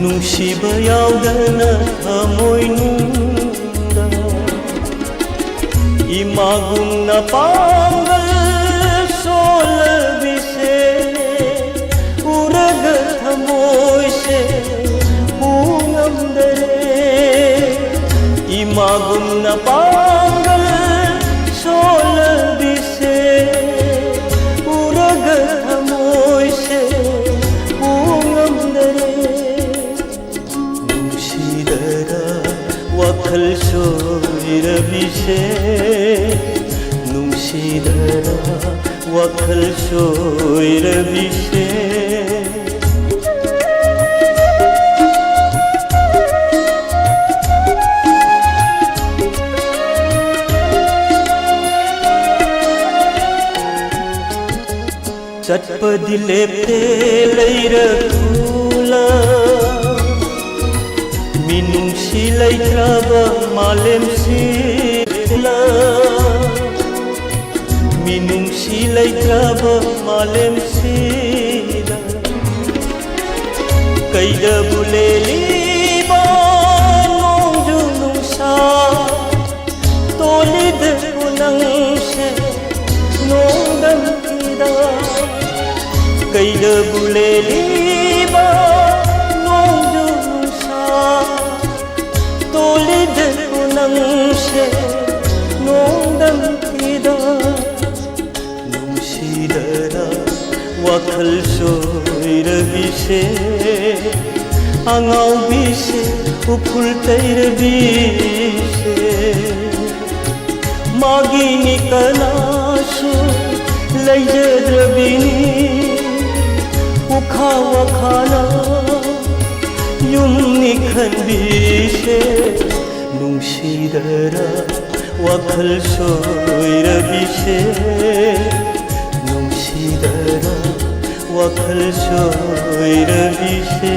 ꯅꯨꯡꯁꯤꯕ ꯌꯥꯎꯗꯅ ꯊꯃꯣꯏꯅꯨꯡꯗ꯫ ꯏꯃꯥꯒꯨꯝꯅ ꯄꯥꯡꯒꯜ ꯁꯣꯜꯂꯕꯤꯁꯦ, ꯎꯔꯒ ꯊꯃꯣꯏꯁꯦ ꯄꯨ ꯉꯝꯗꯔꯦ꯫ ꯏꯃꯥꯒꯨꯝꯅ ꯄꯥꯡꯒꯜ ꯁꯣꯜꯂꯕꯤꯁꯦ, ꯎꯔꯒ ꯊꯃꯣꯏꯁꯦ ꯄꯨ ꯉꯝꯗꯔꯦ꯫ ꯅꯨꯡꯁꯤꯗꯔ ꯋꯥꯈꯜ ꯆꯣꯏꯔꯕꯤꯁꯦ, ꯅꯨꯡꯁꯤꯗꯔ ꯋꯥꯈꯜ ꯆꯣꯏꯔꯕꯤꯁꯦ꯫ ꯆꯠꯄꯗꯤ ꯂꯦꯞꯇꯦ ꯂꯩꯔꯛꯇꯨꯅ, ꯃꯤ ꯅꯨꯡꯁꯤ ꯂꯩꯇ꯭ꯔꯕ ꯃꯥꯂꯦꯝꯁꯤꯗ, ꯃꯤꯅꯨꯡꯁꯤ ꯂꯩꯇ꯭ꯔꯕ ꯃꯥꯂꯦꯝꯁꯤꯗ, ꯀꯩꯗꯕꯨ ꯂꯦꯜꯂꯤꯕ ꯅꯣꯡꯖꯨ ꯅꯨꯡꯁꯥ, ꯇꯣꯜꯂꯤꯗꯕꯨ ꯅꯪꯁꯦ ꯅꯣꯡꯗꯝ ꯐꯤꯗ, ꯀꯩꯗꯕꯨ ꯂꯦꯜꯂꯤꯕ ꯅꯣꯡꯖꯨ ꯅꯨꯡꯁꯥ, ꯇꯣꯜꯂꯤꯗꯕꯨ ꯅꯪꯁꯦ ꯅꯣꯡꯗꯝ ꯐꯤꯗ, ꯅꯨꯡꯁꯤꯗꯔ ꯋꯥꯈꯜ ꯁꯣꯏꯔꯕꯤꯁꯦ, ꯑꯉꯥꯎꯕꯤꯁꯦ, ꯎꯐꯨꯜ ꯇꯩꯔꯕꯤꯁꯦ, ꯃꯥꯒꯤꯅꯤ ꯀꯅꯥꯁꯨ ꯂꯩꯖꯗ꯭ꯔꯕꯤꯅꯤ, ꯎꯈꯥ ꯋꯥꯈꯥꯅ ꯌꯨꯝꯅꯤ ꯈꯟꯕꯤꯁꯦ, ꯅꯨꯡꯁꯤꯗꯔ ꯋꯥꯈꯜ ꯁꯣꯏꯔꯕꯤꯁꯦ, ꯅꯨꯡꯁꯤꯗꯔ ꯋꯥꯈꯜ ꯁꯣꯏꯔꯕꯤꯁꯦ꯫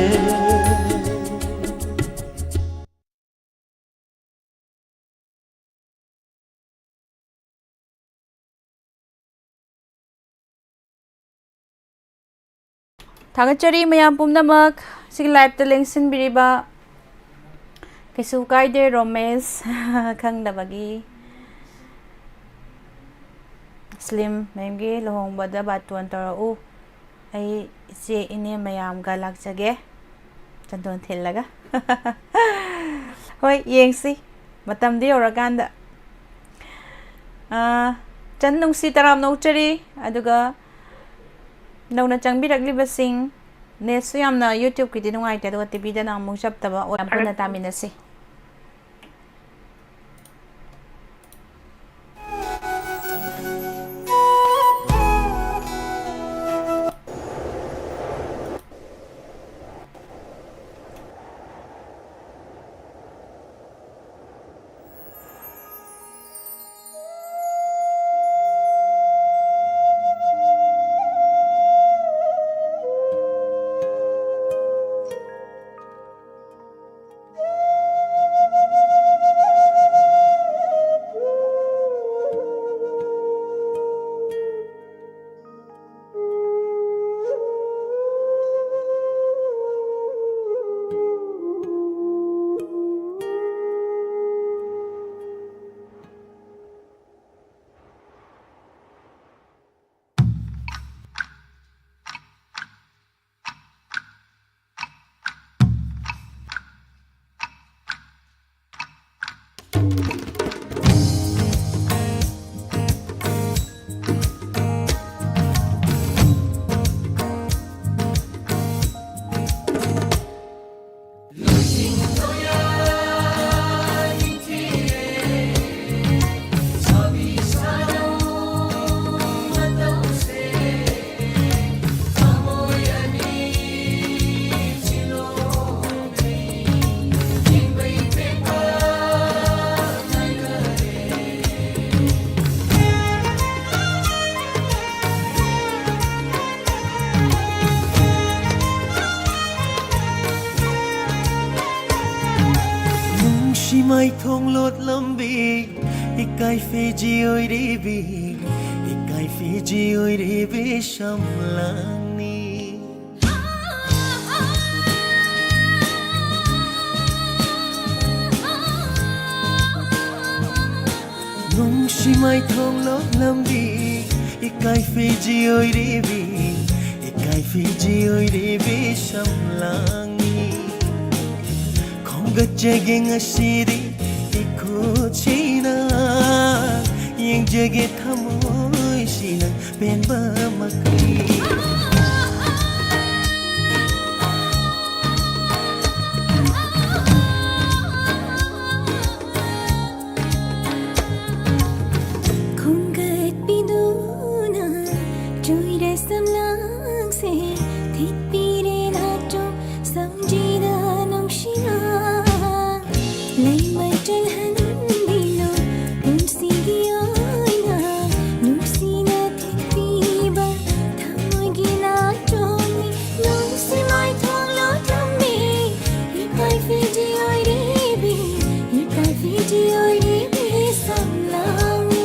ꯊꯥꯒꯠꯆꯔꯤ ꯃꯌꯥꯝ ꯄꯨꯝꯅꯃꯛ꯫ ꯁꯤꯒꯤ live-ꯇ ꯂꯦꯡꯁꯤꯟꯕꯤꯔꯤꯕ ꯀꯩꯁꯨ ꯀꯥꯏꯗꯦ ꯔꯣꯃꯦꯁ꯫ ꯈꯪꯗꯕꯒꯤ꯫ ꯁ꯭ꯂꯤꯝ ꯃꯦꯝꯒꯤ ꯂꯨꯍꯣꯡꯕꯗ ꯕꯥꯇꯣꯟ ꯇꯧꯔꯛꯎ꯫ ꯑꯩ ꯏꯆꯦ ꯏꯅꯦ ꯃꯌꯥꯝꯒ ꯂꯥꯛꯆꯒꯦ꯫ ꯆꯟꯗꯣꯟ ꯊꯤꯜꯂꯒ꯫ ꯍꯣꯏ, ꯌꯦꯡꯁꯤ꯫ ꯃꯇꯝꯗꯨ ꯌꯧꯔꯀꯥꯟꯗ꯫ ꯑꯥ, ꯆꯟ ꯅꯨꯡꯁꯤ ꯇꯔꯥꯝꯅ ꯑꯣꯛꯆꯔꯤ꯫ ꯑꯗꯨꯒ ꯅꯧꯅ ꯆꯪꯕꯤꯔꯛꯂꯤꯕꯁꯤꯡ, netꯁꯨ ꯌꯥꯝꯅ YouTube-ꯀꯤꯗꯤ ꯅꯨꯡꯉꯥꯏꯇꯦ, ꯑꯗꯨꯒ T V-ꯗꯅ ꯑꯃꯨꯛ ꯆꯞꯇꯕ ꯑꯣꯏ꯫ ꯌꯥꯝ ꯄꯨꯟꯅ ꯇꯥꯃꯤꯟꯅꯁꯤ꯫ ꯃꯥꯏꯊꯣꯡꯂꯣꯠ ꯂꯝꯕꯤ, ꯏꯀꯥꯏ ꯐꯤꯖꯤ ꯑꯣꯏꯔꯤꯕꯤ, ꯏꯀꯥꯏ ꯐꯤꯖꯤ ꯑꯣꯏꯔꯤꯕꯤ ꯁꯝꯂꯥꯡꯅꯤ꯫ ꯅꯨꯡꯁꯤ ꯃꯥꯏꯊꯣꯡꯂꯣꯠ ꯂꯝꯕꯤ, ꯏꯀꯥꯏ ꯐꯤꯖꯤ ꯑꯣꯏꯔꯤꯕꯤ, ꯏꯀꯥꯏ ꯐꯤꯖꯤ ꯑꯣꯏꯔꯤꯕꯤ ꯁꯝꯂꯥꯡꯅꯤ꯫ ꯈꯣꯝꯒꯠꯆꯒꯦ ꯉꯁꯤꯗꯤ ꯏꯈꯨꯠꯁꯤꯅ, ꯌꯦꯡꯖꯒꯦ ꯊꯃꯣꯏꯁꯤꯅ ꯄꯦꯟꯕ ꯃꯈꯩ꯫ ꯈꯣꯝꯒꯠꯄꯤꯗꯨꯅ ꯆꯣꯏꯔ ꯁꯝꯂꯥꯡꯁꯦ ꯊꯤꯠꯄꯤꯔꯦ ꯅꯥꯆꯣꯝ ꯁꯝꯖꯤꯗ ꯅꯨꯡꯁꯤꯅ꯫ ꯂꯩꯃꯩ ꯆꯜꯍꯟꯕꯤꯌꯨ ꯄꯨꯟꯁꯤꯒꯤ ꯑꯣꯏꯅ ꯅꯨꯡꯁꯤꯅ ꯊꯤꯠꯄꯤꯕ ꯊꯃꯣꯏꯒꯤ ꯅꯥꯆꯣꯝꯅꯤ꯫ ꯅꯨꯡꯁꯤ ꯃꯥꯏꯊꯣꯡꯂꯣꯠ ꯂꯝꯕꯤ, ꯏꯀꯥꯏ ꯐꯤꯖꯤ ꯑꯣꯏꯔꯤꯕꯤ, ꯏꯀꯥꯏ ꯐꯤꯖꯤ ꯑꯣꯏꯔꯤꯕꯤ ꯁꯝꯂꯥꯡꯅꯤ꯫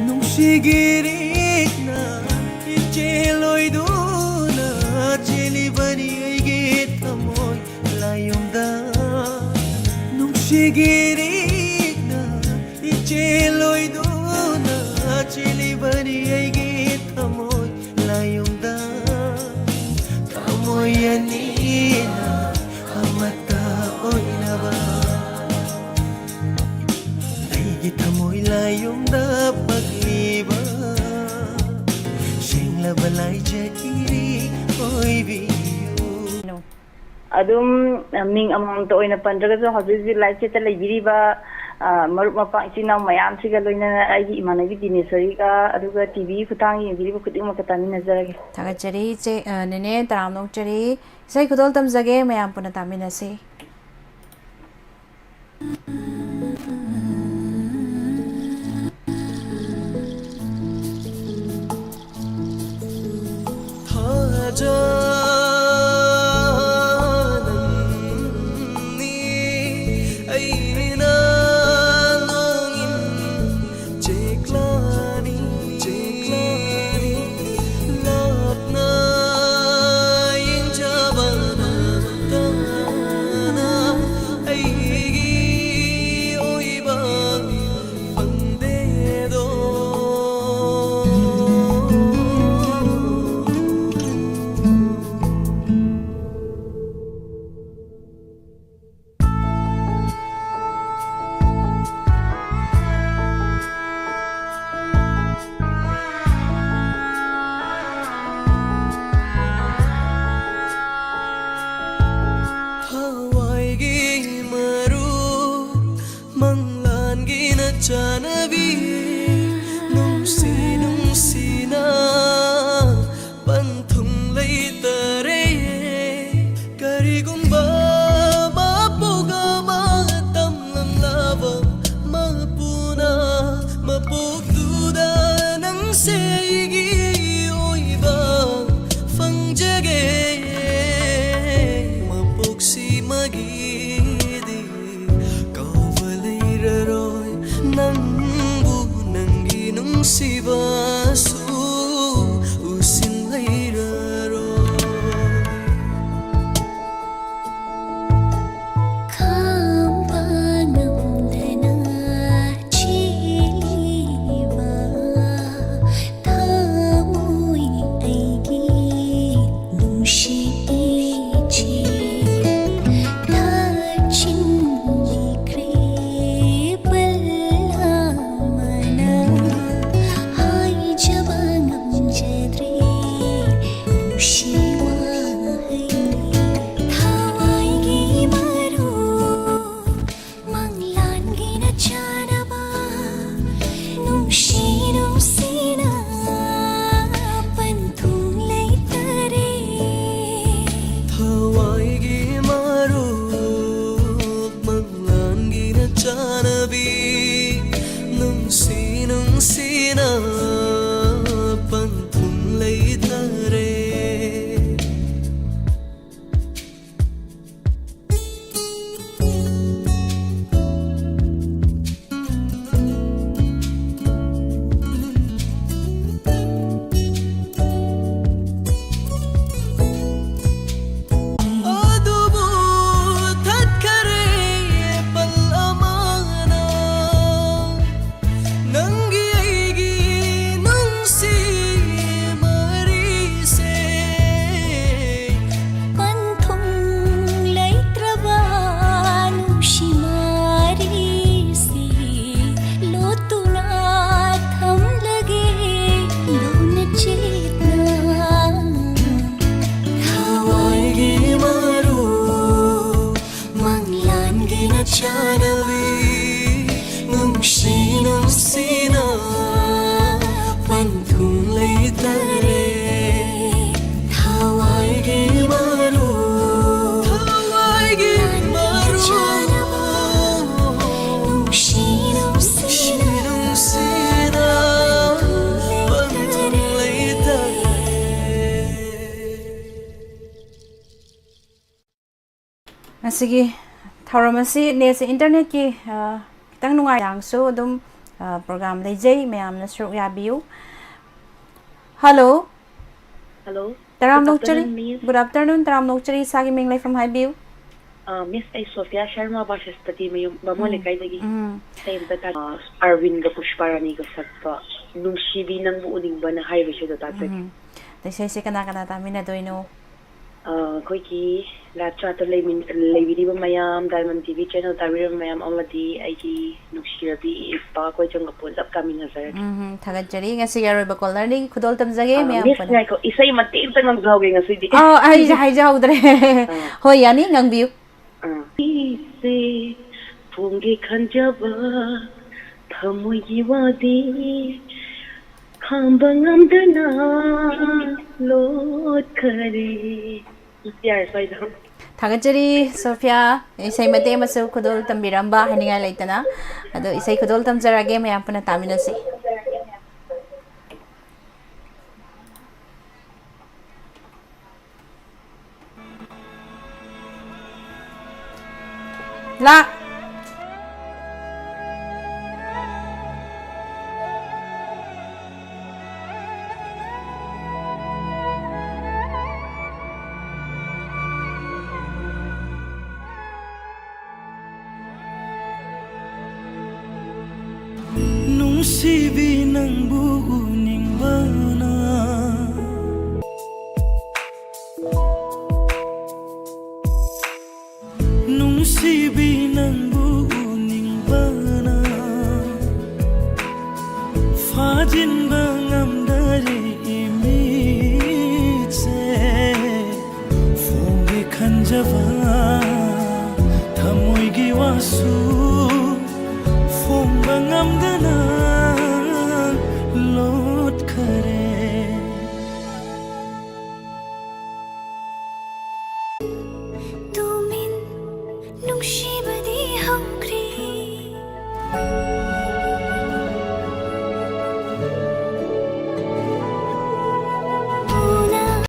ꯅꯨꯡꯁꯤꯒꯤ ꯏꯔꯤꯛꯅ ꯏꯆꯦꯜ ꯑꯣꯏꯗꯨꯅ ꯆꯦꯜꯂꯤꯕꯅꯤ ꯑꯩꯒꯤ ꯊꯃꯣꯏ ꯂꯥꯏꯌꯨꯝꯗ꯫ ꯅꯨꯡꯁꯤꯒꯤ ꯏꯔꯤꯛꯅ ꯏꯆꯦꯜ ꯑꯣꯏꯗꯨꯅ ꯆꯦꯜꯂꯤꯕꯅꯤ ꯑꯩꯒꯤ ꯊꯃꯣꯏ ꯁꯦꯡꯂꯕ ꯂꯥꯏꯖ ꯏꯔꯦ ꯑꯣꯏꯕꯤꯌꯨ꯫ ꯑꯗꯨꯝ ꯃꯤꯡ ꯑꯃꯃꯝꯇ ꯑꯣꯏꯅ ꯄꯟꯗ꯭ꯔꯒꯁꯨ ꯍꯧꯖꯤꯛ ꯍꯧꯖꯤꯛ ꯂꯥꯏꯐ ꯆꯦꯠꯇ ꯂꯩꯕꯤꯔꯤꯕ ꯃꯔꯨꯞ ꯃꯄꯥꯡ ꯏꯆꯤꯟ ꯏꯅꯥꯎ ꯃꯌꯥꯝꯁꯤꯒ, ꯂꯣꯏꯅꯅ ꯑꯩꯒꯤ ꯏꯃꯥꯟꯅꯕꯤ ꯗꯤꯅꯦꯁꯣꯔꯤꯒ, ꯑꯗꯨꯒ ꯇꯤꯚꯤꯒꯤ ꯈꯨꯠꯊꯥꯡꯗ ꯌꯦꯡꯕꯤꯔꯤꯕ ꯈꯨꯗꯤꯡꯃꯛꯀ ꯇꯥꯃꯤꯟꯅꯖꯔꯒꯦ꯫ ꯊꯥꯒꯠꯆꯔꯤ ꯏꯆꯦ꯫ ꯅꯦꯅꯦ, ꯇꯔꯥꯝꯅ ꯑꯣꯛꯆꯔꯤ꯫ ꯏꯁꯩ ꯈꯨꯗꯣꯜ ꯇꯝꯖꯒꯦ, ꯃꯌꯥꯝ ꯄꯨꯟꯅ ꯇꯥꯃꯤꯟꯅꯁꯤ꯫ ꯃꯁꯤꯒꯤ ꯊꯧꯔꯝ ꯑꯁꯤ ꯅꯦꯠꯁꯦ ꯏꯟꯇꯔꯅꯦꯠꯀꯤ, ꯑ, ꯈꯤꯇꯪ ꯅꯨꯡꯉꯥꯏꯔꯁꯨ ꯑꯗꯨꯝ, ꯑ, ꯄ꯭ꯔꯣꯒ꯭ꯔꯥꯝ ꯂꯩꯖꯩ, ꯃꯌꯥꯝꯅ ꯁꯔꯨꯛ ꯌꯥꯕꯤꯌꯨ꯫ ꯍꯜꯂꯣ꯫ ꯍꯜꯂꯣ꯫ ꯇꯔꯥꯝꯅ Good ꯑꯣꯛꯆꯔꯤ꯫ Afternoon, Miss꯫ Good afternoon, ꯇꯔꯥꯝꯅ ꯑꯣꯛꯆꯔꯤ, ꯏꯁꯥꯒꯤ ꯃꯤꯡ ꯂꯩꯐꯝ ꯍꯥꯏꯕꯤꯌꯨ꯫ ꯑ, Miss, ꯑꯩ ꯁꯣꯐꯤꯌꯥ ꯁꯔꯃ, ꯕꯥꯁꯦꯁꯄꯇꯤ ꯃꯌꯨꯝ, ꯕꯥꯃꯣꯟ ꯎꯝ, ꯂꯩꯀꯥꯏꯗꯒꯤ꯫ ꯎꯝ꯫ ꯑꯩ ꯑꯝꯇ ꯇꯥ-, ꯑ, ꯑꯔꯕꯤꯟꯒ ꯄꯨꯁꯄꯥꯔꯥꯅꯤꯒ ꯁꯛꯄ ꯅꯨꯡꯁꯤꯕꯤ ꯅꯪꯕꯨ ꯎꯅꯤꯡꯕꯅ ꯍꯥꯏꯔꯤꯕ ꯏꯁꯩꯗꯣ ꯇꯥꯖꯒꯦ꯫ ꯎꯝ꯫ ꯏꯁꯩꯁꯦ ꯀꯅꯥ ꯀꯅꯥ ꯇꯥꯃꯤꯟꯅꯗꯣꯏꯅꯣ? ꯑ, ꯑꯩꯈꯣꯏꯒꯤ ꯂꯥꯏꯐ ꯆꯥꯠꯇ ꯂꯩꯃꯤꯟ-, ꯂꯩꯕꯤꯔꯤꯕ ꯃꯌꯥꯝ, Diamond T V channel ꯇꯥꯕꯤꯔꯤꯕ ꯃꯌꯥꯝ ꯑꯃꯗꯤ ꯑꯩꯒꯤ ꯅꯨꯡꯁꯤꯔꯕꯤ ꯏꯄꯥ ꯀꯣꯏꯆꯝꯒ ꯄꯨꯂꯞ ꯇꯥꯃꯤꯟꯅꯖꯔꯒꯦ꯫ ꯎꯝ, ꯊꯥꯒꯠꯆꯔꯤ꯫ ꯉꯁꯤꯒꯤ ꯑꯔꯣꯏꯕ ꯀꯣꯂꯔꯅꯤ, ꯈꯨꯗꯣꯜ ꯇꯝꯖꯒꯦ ꯑ, ꯃꯌꯥꯝ Miss, ꯄꯨꯟꯅ꯫ ꯉꯥꯏꯈꯣ, ꯏꯁꯩ ꯃꯇꯦꯛ ꯑꯝꯇ ꯉꯪꯖꯍꯧꯒꯦ ꯉꯁꯤꯗꯤ꯫ ꯑꯧ, ꯑꯩꯁꯦ ꯍꯥꯏꯖꯍꯧꯗ꯭ꯔꯦ꯫ ꯑ꯫ ꯍꯣꯏ, ꯌꯥꯅꯤ, ꯉꯪꯕꯤꯌꯨ꯫ ꯑ꯫ ꯑꯩꯁꯦ ꯐꯣꯡꯒꯦ ꯈꯟꯖꯕ ꯊꯃꯣꯏꯒꯤ ꯋꯥꯗꯤ ꯈꯥꯝꯕ ꯉꯝꯗꯅ ꯂꯣꯠꯈꯔꯦ꯫ ꯌꯥꯔꯦ, ꯁ꯭ꯋꯥꯏꯗ꯫ ꯊꯥꯒꯠꯆꯔꯤ, ꯁꯣꯐꯤꯌꯥ꯫ ꯏꯁꯩ ꯃꯇꯦꯛ ꯑꯃꯁꯨ ꯈꯨꯗꯣꯜ ꯇꯝꯕꯤꯔꯝꯕ ꯍꯥꯏꯅꯤꯡꯉꯥꯏ ꯂꯩꯇꯅ꯫ ꯑꯗꯣ ꯏꯁꯩ ꯈꯨꯗꯣꯜ ꯇꯝꯖꯔꯒꯦ, ꯃꯌꯥꯝ ꯄꯨꯟꯅ ꯇꯥꯃꯤꯟꯅꯁꯤ꯫ ꯂꯥ꯫ ꯅꯨꯡꯁꯤꯕꯤ ꯅꯪꯕꯨ ꯎꯅꯤꯡꯕꯅ ꯅꯨꯡꯁꯤꯕꯤ ꯅꯪꯕꯨ ꯎꯅꯤꯡꯕꯅ ꯐꯥꯖꯤꯟꯕ ꯉꯝꯗꯔꯦ ꯏꯃꯤꯠꯁꯦ꯫ ꯐꯣꯡꯒꯦ ꯈꯟꯖꯕ ꯊꯃꯣꯏꯒꯤ ꯋꯥꯁꯨ